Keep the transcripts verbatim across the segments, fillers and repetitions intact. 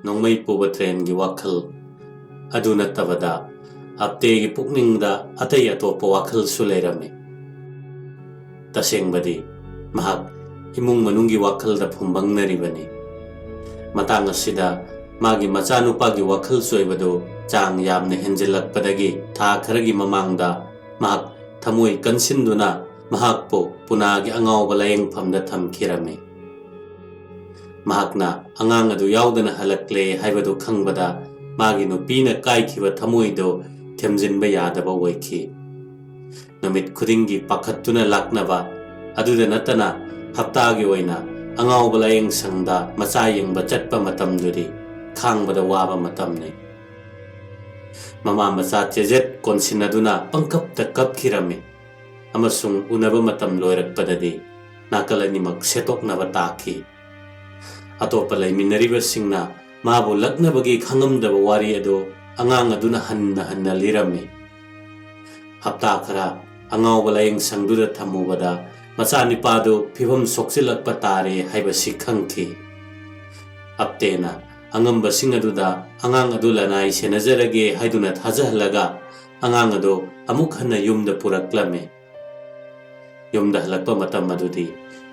ꯅꯣꯡꯃꯩ ꯄꯨꯕ ꯇ꯭ꯔꯦꯟꯒꯤ ꯋꯥꯈꯜ ꯑꯗꯨ ꯅꯠꯇꯕꯗ, ꯑꯞꯇꯦꯒꯤ ꯄꯨꯛꯅꯤꯡꯗ ꯑꯇꯩ ꯑꯇꯣꯞꯄ ꯋꯥꯈꯜꯁꯨ ꯂꯩꯔꯝꯃꯤ꯫ ꯇꯁꯦꯡꯕꯗꯤ, ꯃꯍꯥꯛ ꯏꯃꯨꯡ ꯃꯅꯨꯡꯒꯤ ꯋꯥꯈꯜꯗ ꯐꯨꯝꯕꯪꯅꯔꯤꯕꯅꯤ꯫ ꯃꯇꯥꯡ ꯑꯁꯤꯗ ꯃꯥꯒꯤ ꯃꯆꯥꯅꯨꯄꯥꯒꯤ ꯋꯥꯈꯜ ꯆꯣꯏꯕꯗꯨ ꯆꯥꯡ ꯌꯥꯝꯅ ꯍꯦꯟꯖꯤꯜꯂꯛꯄꯗꯒꯤ ꯊꯥ ꯈꯔꯒꯤ ꯃꯃꯥꯡꯗ ꯃꯍꯥꯛ ꯊꯃꯣꯏ ꯀꯟꯁꯤꯟꯗꯨꯅ ꯃꯍꯥꯛꯄꯨ ꯄꯨꯅꯥꯒꯤ ꯑꯉꯥꯎꯕ ꯂꯥꯌꯦꯡꯐꯝꯗ ꯊꯝꯈꯤꯔꯝꯃꯤ꯫ ꯃꯍꯥꯛꯅ ꯑꯉꯥꯡ ꯑꯗꯨ ꯌꯥꯎꯗꯅ ꯍꯜꯂꯛꯂꯦ ꯍꯥꯏꯕꯗꯨ ꯈꯪꯕꯗ ꯃꯥꯒꯤ ꯅꯨꯄꯤꯅ ꯀꯥꯏꯈꯤꯕ ꯊꯃꯣꯏꯗꯨ ꯊꯦꯝꯖꯤꯟꯕ ꯌꯥꯗꯕ ꯑꯣꯏꯈꯤ꯫ ꯅꯨꯃꯤꯠ ꯈꯨꯗꯤꯡꯒꯤ ꯄꯥꯈꯠꯇꯨꯅ ꯂꯥꯛꯅꯕ ꯑꯗꯨꯗ ꯅꯠꯇꯅ, ꯍꯞꯇꯥꯒꯤ ꯑꯣꯏꯅ ꯑꯉꯥꯎꯕ ꯂꯥꯌꯦꯡ ꯁꯪꯗ ꯃꯆꯥ ꯌꯦꯡꯕ ꯆꯠꯄ ꯃꯇꯝꯗꯨꯗꯤ ꯈꯥꯡꯕꯗ ꯋꯥꯕ ꯃꯇꯝꯅꯤ꯫ ꯃꯃꯥ ꯃꯆꯥ ꯆꯦꯖꯦꯠ ꯀꯣꯟꯁꯤꯟꯅꯗꯨꯅ ꯄꯪꯀꯞꯇ ꯀꯞꯈꯤꯔꯝꯃꯤ, ꯑꯃꯁꯨꯡ ꯎꯅꯕ ꯃꯇꯝ ꯂꯣꯏꯔꯛꯄꯗꯗꯤ ꯅꯥꯀꯜ ꯑꯅꯤꯃꯛ ꯁꯦꯠꯇꯣꯛꯅꯕ ꯇꯥꯈꯤ꯫ ꯑꯇꯣꯞꯄ ꯂꯩꯃꯤꯟꯅꯔꯤꯕꯁꯤꯡꯅ ꯃꯥꯕꯨ ꯂꯛꯅꯕꯒꯤ ꯈꯪꯉꯝꯗꯕ ꯋꯥꯔꯤ ꯑꯗꯨ ꯑꯉꯥꯡ ꯑꯗꯨꯅ ꯍꯟꯅ ꯍꯟꯅ ꯂꯤꯔꯝꯃꯤ꯫ ꯍꯞꯇꯥ ꯈꯔ ꯑꯉꯥꯎꯕ ꯂꯥꯌꯦꯡ ꯁꯪꯗꯨꯗ ꯊꯝꯃꯨꯕꯗ ꯃꯆꯥꯅꯤꯄꯥꯗꯨ ꯐꯤꯚꯝ ꯁꯣꯛꯆꯤꯜꯂꯛꯄ ꯇꯥꯔꯦ ꯍꯥꯏꯕꯁꯤ ꯈꯪꯈꯤ꯫ ꯑꯞꯇꯦꯅ ꯑꯉꯝꯕꯁꯤꯡ ꯑꯗꯨꯗ ꯑꯉꯥꯡ ꯑꯗꯨ ꯂꯅꯥꯏ ꯁꯦꯟꯅꯖꯔꯒꯦ ꯍꯥꯏꯗꯨꯅ ꯊꯥꯖꯍꯜꯂꯒ ꯑꯉꯥꯡ ꯑꯗꯨ ꯑꯃꯨꯛ ꯍꯟꯅ ꯌꯨꯝꯗ ꯄꯨꯔꯛꯂꯝꯃꯤ꯫ ꯌꯨꯝꯗ ꯍꯜꯂꯛꯄ ꯃꯇꯝ ꯑꯗꯨꯗꯤ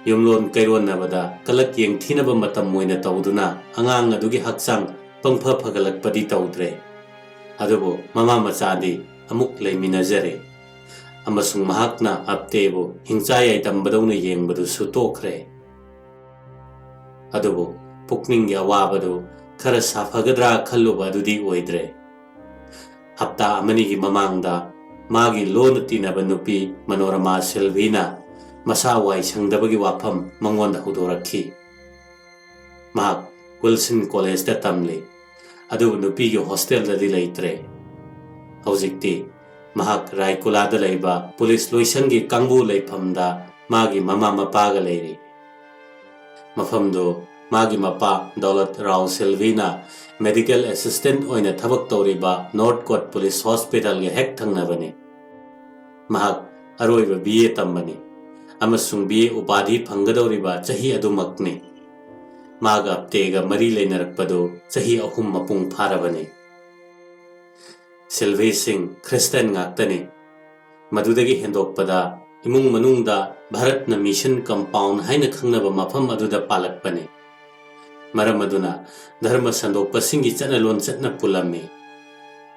ꯌꯨꯝꯂꯣꯟ ꯀꯩꯔꯣꯟꯅꯕꯗ ꯀꯂꯛ ꯌꯦꯡꯊꯤꯅꯕ ꯃꯇꯝ ꯑꯣꯏꯅ ꯇꯧꯗꯨꯅ ꯑꯉꯥꯡ ꯑꯗꯨꯒꯤ ꯍꯛꯆꯥꯡ ꯄꯪꯐ ꯐꯒꯠꯂꯛꯄꯗꯤ ꯇꯧꯗ꯭ꯔꯦ꯫ ꯑꯗꯨꯕꯨ ꯃꯃꯥ ꯃꯆꯥꯗꯤ ꯑꯃꯨꯛ ꯂꯩꯃꯤꯟꯅꯖꯔꯦ, ꯑꯃꯁꯨꯡ ꯃꯍꯥꯛꯅ ꯑꯞꯇꯦꯕꯨ ꯍꯤꯡꯆꯥ ꯌꯥꯏꯇꯝꯕꯗꯧꯅ ꯌꯦꯡꯕꯗꯨꯁꯨ ꯇꯣꯛꯈ꯭ꯔꯦ꯫ ꯑꯗꯨꯕꯨ ꯄꯨꯛꯅꯤꯡꯒꯤ ꯑꯋꯥꯕꯗꯨ ꯈꯔ ꯁꯥꯐꯒꯗ꯭ꯔꯥ ꯈꯜꯂꯨꯕ ꯑꯗꯨꯗꯤ ꯑꯣꯏꯗ꯭ꯔꯦ꯫ ꯍꯞꯇꯥ ꯑꯃꯅꯤꯒꯤ ꯃꯃꯥꯡꯗ ꯃꯥꯒꯤ ꯂꯣꯟꯅ ꯇꯤꯟꯅꯕ ꯅꯨꯄꯤ ꯃꯅꯣꯔꯃꯥ ꯁꯤꯜꯚꯤꯅ ꯃꯁꯥ ꯋꯥꯏ ꯁꯪꯗꯕꯒꯤ ꯋꯥꯐꯝ ꯃꯉꯣꯟꯗ ꯍꯧꯗꯣꯔꯛꯈꯤ꯫ ꯃꯍꯥꯛ ꯋꯤꯜꯁꯟ ꯀꯣꯂꯦꯖꯇ ꯇꯝꯂꯤ, ꯑꯗꯨꯕꯨ ꯅꯨꯄꯤꯒꯤ ꯍꯣꯁꯇꯦꯜꯗꯗꯤ ꯂꯩꯇ꯭ꯔꯦ꯫ ꯍꯧꯖꯤꯛꯇꯤ ꯃꯍꯥꯛ ꯔꯥꯏꯀꯨꯂꯥꯗ ꯂꯩꯕ ꯄꯨꯂꯤꯁ ꯂꯣꯏꯁꯪꯒꯤ ꯀꯥꯡꯕꯨ ꯂꯩꯐꯝꯗ ꯃꯥꯒꯤ ꯃꯃꯥ ꯃꯄꯥꯒ ꯂꯩꯔꯤ꯫ ꯃꯐꯝꯗꯨ ꯃꯥꯒꯤ ꯃꯄꯥ ꯗꯧꯂꯠ ꯔꯥꯎ ꯁꯤꯜꯚꯤꯅ ꯃꯦꯗꯤꯀꯦꯜ ꯑꯦꯁꯤꯁꯇꯦꯟꯠ ꯑꯣꯏꯅ ꯊꯕꯛ ꯇꯧꯔꯤꯕ ꯅꯣꯔꯠ ꯀꯣꯠ ꯄꯨꯂꯤꯁ ꯍꯣꯁꯄꯤꯇꯥꯜꯒ ꯍꯦꯛ ꯊꯪꯅꯕꯅꯤ꯫ ꯃꯍꯥꯛ ꯑꯔꯣꯏꯕ ꯕꯤ ꯑꯦ ꯇꯝꯕꯅꯤ ꯑꯃꯁꯨꯡ ꯕꯤ ꯑꯦ ꯎꯄꯥꯙꯤ ꯐꯪꯒꯗꯧꯔꯤꯕ ꯆꯍꯤ ꯑꯗꯨꯃꯛꯅꯤ꯫ ꯃꯥꯒ ꯑꯞꯇꯦꯒ ꯃꯔꯤ ꯂꯩꯅꯔꯛꯄꯗꯨ ꯆꯍꯤ ꯑꯍꯨꯝ ꯃꯄꯨꯡ ꯐꯥꯔꯕꯅꯤ꯫ ꯁꯤꯜꯚꯤ ꯁꯤꯡ ꯈ꯭ꯔꯤꯁꯇꯤꯌꯥꯟ ꯉꯥꯛꯇꯅꯤ꯫ ꯃꯗꯨꯗꯒꯤ ꯍꯦꯟꯗꯣꯛꯄꯗ ꯏꯃꯨꯡ ꯃꯅꯨꯡꯗ ꯚꯥꯔꯠꯅ ꯃꯤꯁꯟ ꯀꯝꯄꯥꯎꯟ ꯍꯥꯏꯅ ꯈꯪꯅꯕ ꯃꯐꯝ ꯑꯗꯨꯗ ꯄꯥꯜꯂꯛꯄꯅꯤ꯫ ꯃꯔꯝ ꯑꯗꯨꯅ ꯙꯔꯃ ꯁꯟꯗꯣꯛꯄꯁꯤꯡꯒꯤ ꯆꯠꯅ ꯂꯣꯟꯆꯠꯅ ꯄꯨꯜꯂꯝꯃꯤ꯫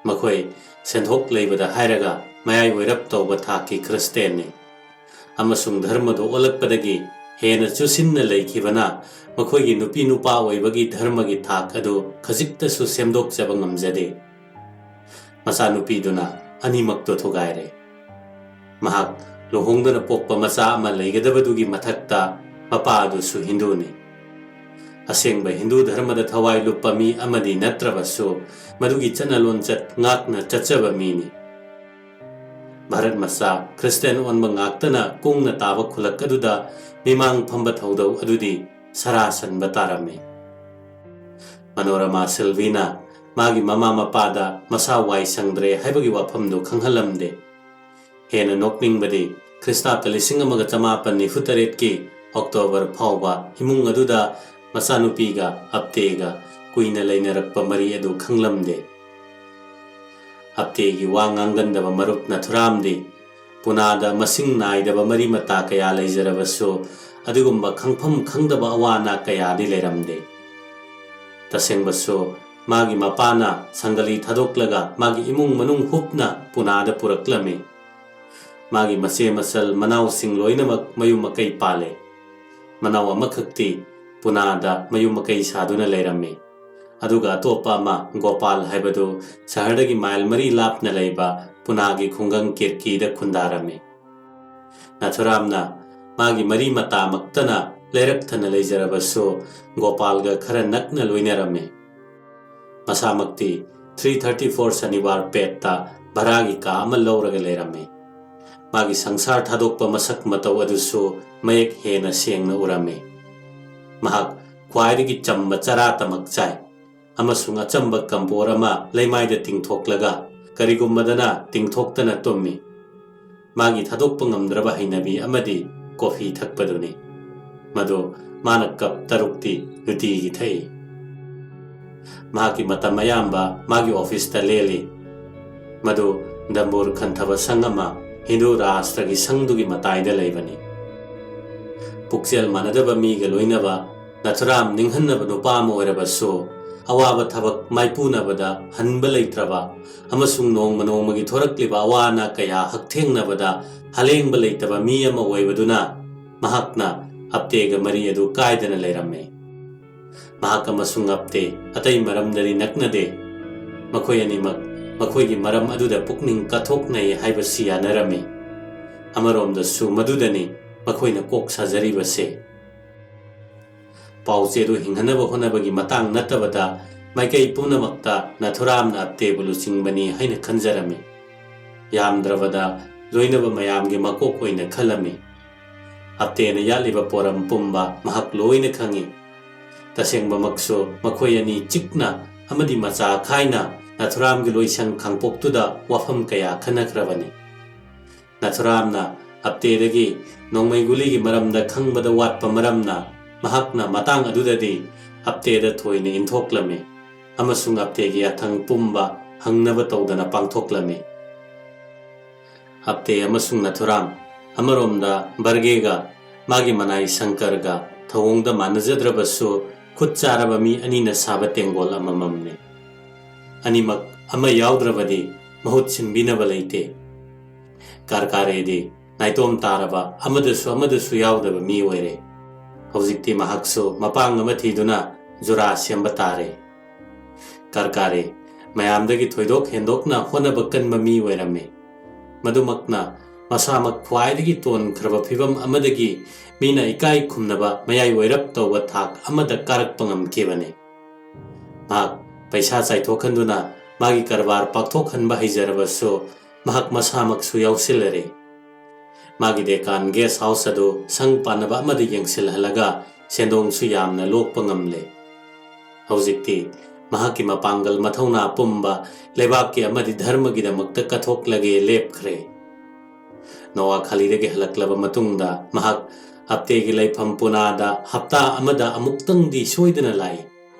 ꯃꯈꯣꯏ ꯁꯦꯟꯊꯣꯛ ꯂꯩꯕꯗ ꯍꯥꯏꯔꯒ ꯃꯌꯥꯏ ꯑꯣꯏꯔꯞ ꯇꯧꯕ ꯊꯥꯛꯀꯤ ꯈ꯭ꯔꯤꯁꯇꯤꯌꯥꯟꯅꯤ꯫ ꯑꯃꯁꯨꯡ ꯙꯔꯃꯗꯨ ꯑꯣꯜꯂꯛꯄꯗꯒꯤ ꯍꯦꯟꯅ ꯆꯨꯁꯤꯟꯅ ꯂꯩꯈꯤꯕꯅ ꯃꯈꯣꯏꯒꯤ ꯅꯨꯄꯤ ꯅꯨꯄꯥ ꯑꯣꯏꯕꯒꯤ ꯙꯔꯃꯒꯤ ꯊꯥꯛ ꯑꯗꯨ ꯈꯖꯤꯛꯇꯁꯨ ꯁꯦꯝꯗꯣꯛꯆꯕ ꯉꯝꯖꯗꯦ꯫ ꯃꯆꯥꯅꯨꯄꯤꯗꯨꯅ ꯑꯅꯤꯃꯛꯇꯨ ꯊꯨꯒꯥꯏꯔꯦ꯫ ꯃꯍꯥꯛ ꯂꯨꯍꯣꯡꯗꯅ ꯄꯣꯛꯄ ꯃꯆꯥ ꯑꯃ ꯂꯩꯒꯗꯕꯗꯨꯒꯤ ꯃꯊꯛꯇ ꯃꯄꯥ ꯑꯗꯨꯁꯨ ꯍꯤꯟꯗꯨꯅꯤ꯫ ꯑꯁꯦꯡꯕ ꯍꯤꯟꯗꯨ ꯙꯔꯃꯗ ꯊꯋꯥꯏ ꯂꯨꯞꯄ ꯃꯤ ꯑꯃꯗꯤ ꯅꯠꯇ꯭ꯔꯕꯁꯨ ꯃꯗꯨꯒꯤ ꯆꯠꯅ ꯂꯣꯟꯆꯠ ꯉꯥꯛꯅ ꯆꯠꯆꯕ ꯃꯤꯅꯤ꯫ ꯚꯥꯔꯠ ꯃꯆꯥ ꯈ꯭ꯔꯤꯁꯇꯤꯌꯥꯟ ꯑꯣꯟꯕ ꯉꯥꯛꯇꯅ ꯀꯨꯡꯅ ꯇꯥꯕ ꯈꯨꯜꯂꯛ ꯑꯗꯨꯗ ꯃꯤꯃꯥꯡ ꯐꯝꯕ ꯊꯧꯗꯧ ꯑꯗꯨꯗꯤ ꯁꯔꯥ ꯁꯟꯕ ꯇꯥꯔꯝꯃꯤ꯫ ꯃꯅꯣꯔꯃꯥ ꯁꯤꯜꯚꯤꯅ ꯃꯥꯒꯤ ꯃꯃꯥ ꯃꯄꯥꯗ ꯃꯁꯥ ꯋꯥꯏ ꯁꯪꯗ꯭ꯔꯦ ꯍꯥꯏꯕꯒꯤ ꯋꯥꯐꯝꯗꯨ ꯈꯪꯍꯜꯂꯝꯗꯦ꯫ ꯍꯦꯟꯅ ꯅꯣꯛꯅꯤꯡꯕꯗꯤ ꯈ꯭ꯔꯤꯁꯇꯥꯕꯇ ꯂꯤꯁꯤꯡ ꯑꯃꯒ ꯆꯃꯥꯄꯟ ꯅꯤꯐꯨ ꯇꯔꯦꯠꯀꯤ ꯑꯣꯛꯇꯣꯕꯔ ꯐꯥꯎꯕ ꯏꯃꯨꯡ ꯑꯗꯨꯗ ꯃꯆꯥꯅꯨꯄꯤꯒ ꯑꯞꯇꯦꯒ ꯀꯨꯏꯅ ꯂꯩꯅꯔꯛꯄ ꯃꯔꯤ ꯑꯗꯨ ꯈꯪꯂꯝꯗꯦ꯫ ꯑꯞꯇꯦꯒꯤ ꯋꯥ ꯉꯥꯡꯒꯟꯗꯕ ꯃꯔꯨꯞ ꯅꯥꯊꯨꯔꯥꯝꯗꯤ ꯄꯨꯅꯥꯗ ꯃꯁꯤꯡ ꯅꯥꯏꯗꯕ ꯃꯔꯤ ꯃꯇꯥ ꯀꯌꯥ ꯂꯩꯖꯔꯕꯁꯨ ꯑꯗꯨꯒꯨꯝꯕ ꯈꯪꯐꯝ ꯈꯪꯗꯕ ꯑꯋꯥ ꯑꯅꯥ ꯀꯌꯥꯗꯤ ꯂꯩꯔꯝꯗꯦ꯫ ꯇꯁꯦꯡꯕꯁꯨ ꯃꯥꯒꯤ ꯃꯄꯥꯅ ꯁꯪꯒꯂꯤ ꯊꯥꯗꯣꯛꯂꯒ ꯃꯥꯒꯤ ꯏꯃꯨꯡ ꯃꯅꯨꯡ ꯍꯨꯞꯅ ꯄꯨꯅꯥꯗ ꯄꯨꯔꯛꯂꯝꯃꯤ꯫ ꯃꯥꯒꯤ ꯃꯆꯦ ꯃꯆꯜ ꯃꯅꯥꯎꯁꯤꯡ ꯂꯣꯏꯅꯃꯛ ꯃꯌꯨꯝ ꯃꯀꯩ ꯄꯥꯜꯂꯦ꯫ ꯃꯅꯥꯎ ꯑꯃꯈꯛꯇꯤ ꯄꯨꯅꯥꯗ ꯃꯌꯨꯝ ꯃꯀꯩ ꯁꯥꯗꯨꯅ ꯂꯩꯔꯝꯃꯤ꯫ ꯑꯗꯨꯒ ꯑꯇꯣꯞꯄ ꯑꯃ ꯒꯣꯄꯥꯜ ꯍꯥꯏꯕꯗꯨ ꯁꯍꯔꯗꯒꯤ ꯃꯥꯏꯜ ꯃꯔꯤ ꯂꯥꯞꯅ ꯂꯩꯕ ꯄꯨꯅꯥꯒꯤ ꯈꯨꯡꯒꯪ ꯀꯤꯔꯀꯤꯗ ꯈꯨꯟꯗꯥꯔꯝꯃꯤ꯫ ꯅꯥꯊꯨꯔꯥꯝꯅ ꯃꯥꯒꯤ ꯃꯔꯤ ꯃꯇꯥꯃꯛꯇꯅ ꯂꯩꯔꯛ ꯊꯟꯅ ꯂꯩꯖꯔꯕꯁꯨ ꯒꯣꯄꯥꯜꯒ ꯈꯔ ꯅꯛꯅ ꯂꯣꯏꯅꯔꯝꯃꯤ꯫ ꯃꯁꯥꯃꯛꯇꯤ ꯊ꯭ꯔꯤ ꯊꯥꯔꯇꯤ ꯐꯣꯔ ꯁꯅꯤꯋꯥꯔ ꯄꯦꯠꯇ ꯚꯔꯥꯒꯤ ꯀꯥ ꯑꯃ ꯂꯧꯔꯒ ꯂꯩꯔꯝꯃꯤ꯫ ꯃꯥꯒꯤ ꯁꯪꯁꯥꯔ ꯊꯥꯗꯣꯛꯄ ꯃꯁꯛ ꯃꯇꯧ ꯑꯗꯨꯁꯨ ꯃꯌꯦꯛ ꯍꯦꯟꯅ ꯁꯦꯡꯅ ꯎꯔꯝꯃꯤ꯫ ꯃꯍꯥꯛ ꯈ꯭ꯋꯥꯏꯗꯒꯤ ꯆꯝꯕ ꯆꯔꯥ ꯇꯃꯛ ꯆꯥꯏ ꯑꯃꯁꯨꯡ ꯑꯆꯝꯕ ꯀꯝꯕꯣꯔ ꯑꯃ ꯂꯩꯃꯥꯏꯗ ꯇꯤꯡꯊꯣꯛꯂꯒ ꯀꯔꯤꯒꯨꯝꯕꯗꯅ ꯇꯤꯡꯊꯣꯛꯇꯅ ꯇꯨꯝꯃꯤ꯫ ꯃꯥꯒꯤ ꯊꯥꯗꯣꯛꯄ ꯉꯝꯗ꯭ꯔꯕ ꯍꯩꯅꯕꯤ ꯑꯃꯗꯤ ꯀꯣꯐꯤ ꯊꯛꯄꯗꯨꯅꯤ꯫ ꯃꯗꯨ ꯃꯥꯅ ꯀꯞ ꯇꯔꯨꯛꯇꯤ ꯅꯨꯡꯇꯤꯒꯤ ꯊꯛꯏ꯫ ꯃꯍꯥꯛꯀꯤ ꯃꯇꯝ ꯑꯌꯥꯝꯕ ꯃꯥꯒꯤ ꯑꯣꯐꯤꯁꯇ ꯂꯦꯜꯂꯤ꯫ ꯃꯗꯨ ꯗꯝꯕꯨꯔ ꯈꯟꯊꯕ ꯁꯪ ꯑꯃ ꯍꯤꯟꯗꯨ ꯔꯥꯁꯇ꯭ꯔꯒꯤ ꯁꯪꯗꯨꯒꯤ ꯃꯇꯥꯏꯗ ꯂꯩꯕꯅꯤ꯫ ꯄꯨꯛꯆꯦꯜ ꯃꯥꯟꯅꯗꯕ ꯃꯤꯒ ꯂꯣꯏꯅꯕ ꯅꯥꯊꯨꯔꯥꯝ ꯅꯤꯡꯍꯟꯅꯕ ꯅꯨꯄꯥ ꯑꯃ ꯑꯣꯏꯔꯕꯁꯨ, ꯑꯋꯥꯕ ꯊꯕꯛ ꯃꯥꯏꯄꯨꯅꯕꯗ ꯍꯟꯕ ꯂꯩꯇ꯭ꯔꯕ ꯑꯃꯁꯨꯡ ꯅꯣꯡꯃ ꯅꯣꯡꯃꯒꯤ ꯊꯣꯔꯛꯂꯤꯕ ꯑꯋꯥ ꯑꯅꯥ ꯀꯌꯥ ꯍꯛꯊꯦꯡꯅꯕꯗ ꯍꯂꯦꯡꯕ ꯂꯩꯇꯕ ꯃꯤ ꯑꯃ ꯑꯣꯏꯕꯗꯨꯅ ꯃꯍꯥꯛꯅ ꯑꯞꯇꯦꯒ ꯃꯔꯤ ꯑꯗꯨ ꯀꯥꯏꯗꯅ ꯂꯩꯔꯝꯃꯤ꯫ ꯃꯍꯥꯛ ꯑꯃꯁꯨꯡ ꯑꯞꯇꯦ ꯑꯇꯩ ꯃꯔꯝꯗꯗꯤ ꯅꯛꯅꯗꯦ꯫ ꯃꯈꯣꯏ ꯑꯅꯤꯃꯛ ꯃꯈꯣꯏꯒꯤ ꯃꯔꯝ ꯑꯗꯨꯗ ꯄꯨꯛꯅꯤꯡ ꯀꯠꯊꯣꯛꯅꯩ ꯍꯥꯏꯕꯁꯤ ꯌꯥꯅꯔꯝꯃꯤ꯫ ꯑꯃꯔꯣꯝꯗꯁꯨ ꯃꯗꯨꯗꯅꯤ ꯃꯈꯣꯏꯅ ꯀꯣꯛ ꯁꯥꯖꯔꯤꯕꯁꯦ꯫ ꯄꯥꯎꯆꯦꯗꯨ ꯍꯤꯡꯍꯟꯅꯕ ꯍꯣꯠꯅꯕꯒꯤ ꯃꯇꯥꯡ ꯅꯠꯇꯕꯗ, ꯃꯥꯏꯀꯩ ꯄꯨꯝꯅꯃꯛꯇ ꯅꯥꯊꯨꯔꯥꯝꯅ ꯑꯞꯇꯦꯕꯨ ꯂꯨꯆꯤꯡꯕꯅꯤ ꯍꯥꯏꯅ ꯈꯟꯖꯔꯝꯃꯤ꯫ ꯌꯥꯝꯗ꯭ꯔꯕꯗ ꯂꯣꯏꯅꯕ ꯃꯌꯥꯝꯒꯤ ꯃꯀꯣꯛ ꯑꯣꯏꯅ ꯈꯜꯂꯝꯃꯤ꯫ ꯑꯞꯇꯦꯅ ꯌꯥꯠꯂꯤꯕ ꯄꯣꯔꯝ ꯄꯨꯝꯕ ꯃꯍꯥꯛ ꯂꯣꯏꯅ ꯈꯪꯏ꯫ ꯇꯁꯦꯡꯕꯃꯛꯁꯨ ꯃꯈꯣꯏ ꯑꯅꯤ ꯆꯤꯛꯅ ꯑꯃꯗꯤ ꯃꯆꯥ ꯈꯥꯏꯅ ꯅꯥꯊꯨꯔꯥꯝꯒꯤ ꯂꯣꯏꯁꯪ ꯈꯥꯡꯄꯣꯛꯇꯨꯗ ꯋꯥꯐꯝ ꯀꯌꯥ ꯈꯟꯅꯈ꯭ꯔꯕꯅꯤ꯫ ꯅꯥꯊꯨꯔꯥꯝꯅ ꯑꯞꯇꯦꯗꯒꯤ ꯅꯣꯡꯃꯩ ꯒꯨꯂꯤꯒꯤ ꯃꯔꯝꯗ ꯈꯪꯕꯗ ꯋꯥꯠꯄ ꯃꯔꯝꯅ ꯃꯍꯥꯛꯅ ꯃꯇꯥꯡ ꯑꯗꯨꯗꯗꯤ ꯑꯞꯇꯦꯗ ꯊꯣꯏꯅ ꯏꯟꯊꯣꯛꯂꯝꯃꯤ ꯑꯃꯁꯨꯡ ꯑꯞꯇꯦꯒꯤ ꯌꯥꯊꯪ ꯄꯨꯝꯕ ꯍꯪꯅꯕ ꯇꯧꯗꯅ ꯄꯥꯡꯊꯣꯛꯂꯝꯃꯤ꯫ ꯑꯞꯇꯦ ꯑꯃꯁꯨꯡ ꯅꯥꯊꯨꯔꯥꯝ, ꯑꯃꯔꯣꯝꯗ ꯕꯔꯒꯦꯒ ꯃꯥꯒꯤ ꯃꯅꯥꯏ ꯁꯪꯀꯔꯒ ꯊꯧꯑꯣꯡꯗ ꯃꯥꯟꯅꯖꯗ꯭ꯔꯕꯁꯨ, ꯈꯨꯠ ꯆꯥꯔꯕ ꯃꯤ ꯑꯅꯤꯅ ꯁꯥꯕ ꯇꯦꯡꯒꯣꯜ ꯑꯃꯃꯝꯅꯤ꯫ ꯑꯅꯤꯃꯛ ꯑꯃ ꯌꯥꯎꯗ꯭ꯔꯕꯗꯤ ꯃꯍꯨꯠ ꯁꯤꯟꯕꯤꯅꯕ ꯂꯩꯇꯦ꯫ ꯀꯥꯔꯀꯥꯔꯦꯗꯤ ꯅꯥꯏꯇꯣꯝ ꯇꯥꯔꯕ, ꯑꯃꯗꯁꯨ ꯑꯃꯗꯁꯨ ꯌꯥꯎꯗꯕ ꯃꯤ ꯑꯣꯏꯔꯦ꯫ ꯍꯧꯖꯤꯛꯇꯤ ꯃꯍꯥꯛꯁꯨ ꯃꯄꯥꯡ ꯑꯃ ꯊꯤꯗꯨꯅ ꯖꯨꯔꯥ ꯁꯦꯝꯕ ꯇꯥꯔꯦ꯫ ꯀꯥꯔꯀꯥꯔꯦ ꯃꯌꯥꯝꯗꯒꯤ ꯊꯣꯏꯗꯣꯛ ꯍꯦꯟꯗꯣꯛꯅ ꯍꯣꯠꯅꯕ ꯀꯟꯕ ꯃꯤ ꯑꯣꯏꯔꯝꯃꯤ꯫ ꯃꯗꯨꯃꯛꯅ ꯃꯁꯥꯃꯛ ꯈ꯭ꯋꯥꯏꯗꯒꯤ ꯇꯣꯟꯈ꯭ꯔꯕ ꯐꯤꯚꯝ ꯑꯃꯗꯒꯤ ꯃꯤꯅ ꯏꯀꯥꯏ ꯈꯨꯝꯅꯕ ꯃꯌꯥꯏ ꯑꯣꯏꯔꯞ ꯇꯧꯕ ꯊꯥꯛ ꯑꯃꯗ ꯀꯥꯔꯛꯄ ꯉꯝꯈꯤꯕꯅꯤ꯫ ꯃꯍꯥꯛ ꯄꯩꯁꯥ ꯆꯥꯏꯊꯣꯛꯍꯟꯗꯨꯅ ꯃꯥꯒꯤ ꯀꯔꯕꯥꯔ ꯄꯥꯛꯊꯣꯛꯍꯟꯕ ꯍꯩꯖꯔꯕꯁꯨ, ꯃꯍꯥꯛ ꯃꯁꯥꯃꯛꯁꯨ ꯌꯥꯎꯁꯤꯜꯂꯔꯦ꯫ ꯃꯥꯒꯤ ꯗꯦꯀꯥꯟ ꯒꯦꯁ ꯍꯥꯎꯁ ꯑꯗꯨ ꯁꯪ ꯄꯥꯟꯅꯕ ꯑꯃꯗ ꯌꯦꯡꯁꯤꯜꯍꯜꯂꯒ ꯁꯦꯟꯗꯣꯡꯁꯨ ꯌꯥꯝꯅ ꯂꯣꯛꯄ ꯉꯝꯂꯦ꯫ ꯍꯧꯖꯤꯛꯇꯤ ꯃꯍꯥꯛꯀꯤ ꯃꯄꯥꯡꯒꯜ ꯃꯊꯧꯅꯥ ꯄꯨꯝꯕ ꯂꯩꯕꯥꯛꯀꯤ ꯑꯃꯗꯤ ꯙꯔꯃꯒꯤꯗꯃꯛꯇ ꯀꯠꯊꯣꯛꯂꯒꯦ ꯂꯦꯞꯈ꯭ꯔꯦ꯫ ꯅꯣꯋꯥꯈꯥꯂꯤꯗꯒꯤ ꯍꯜꯂꯛꯂꯕ ꯃꯇꯨꯡꯗ ꯃꯍꯥꯛ ꯍꯞꯇꯦꯒꯤ ꯂꯩꯐꯝ ꯄꯨꯅꯥꯗ ꯍꯞꯇꯥ ꯑꯃꯗ ꯑꯃꯨꯛꯇꯪꯗꯤ ꯁꯣꯏꯗꯅ ꯂꯥꯛꯏ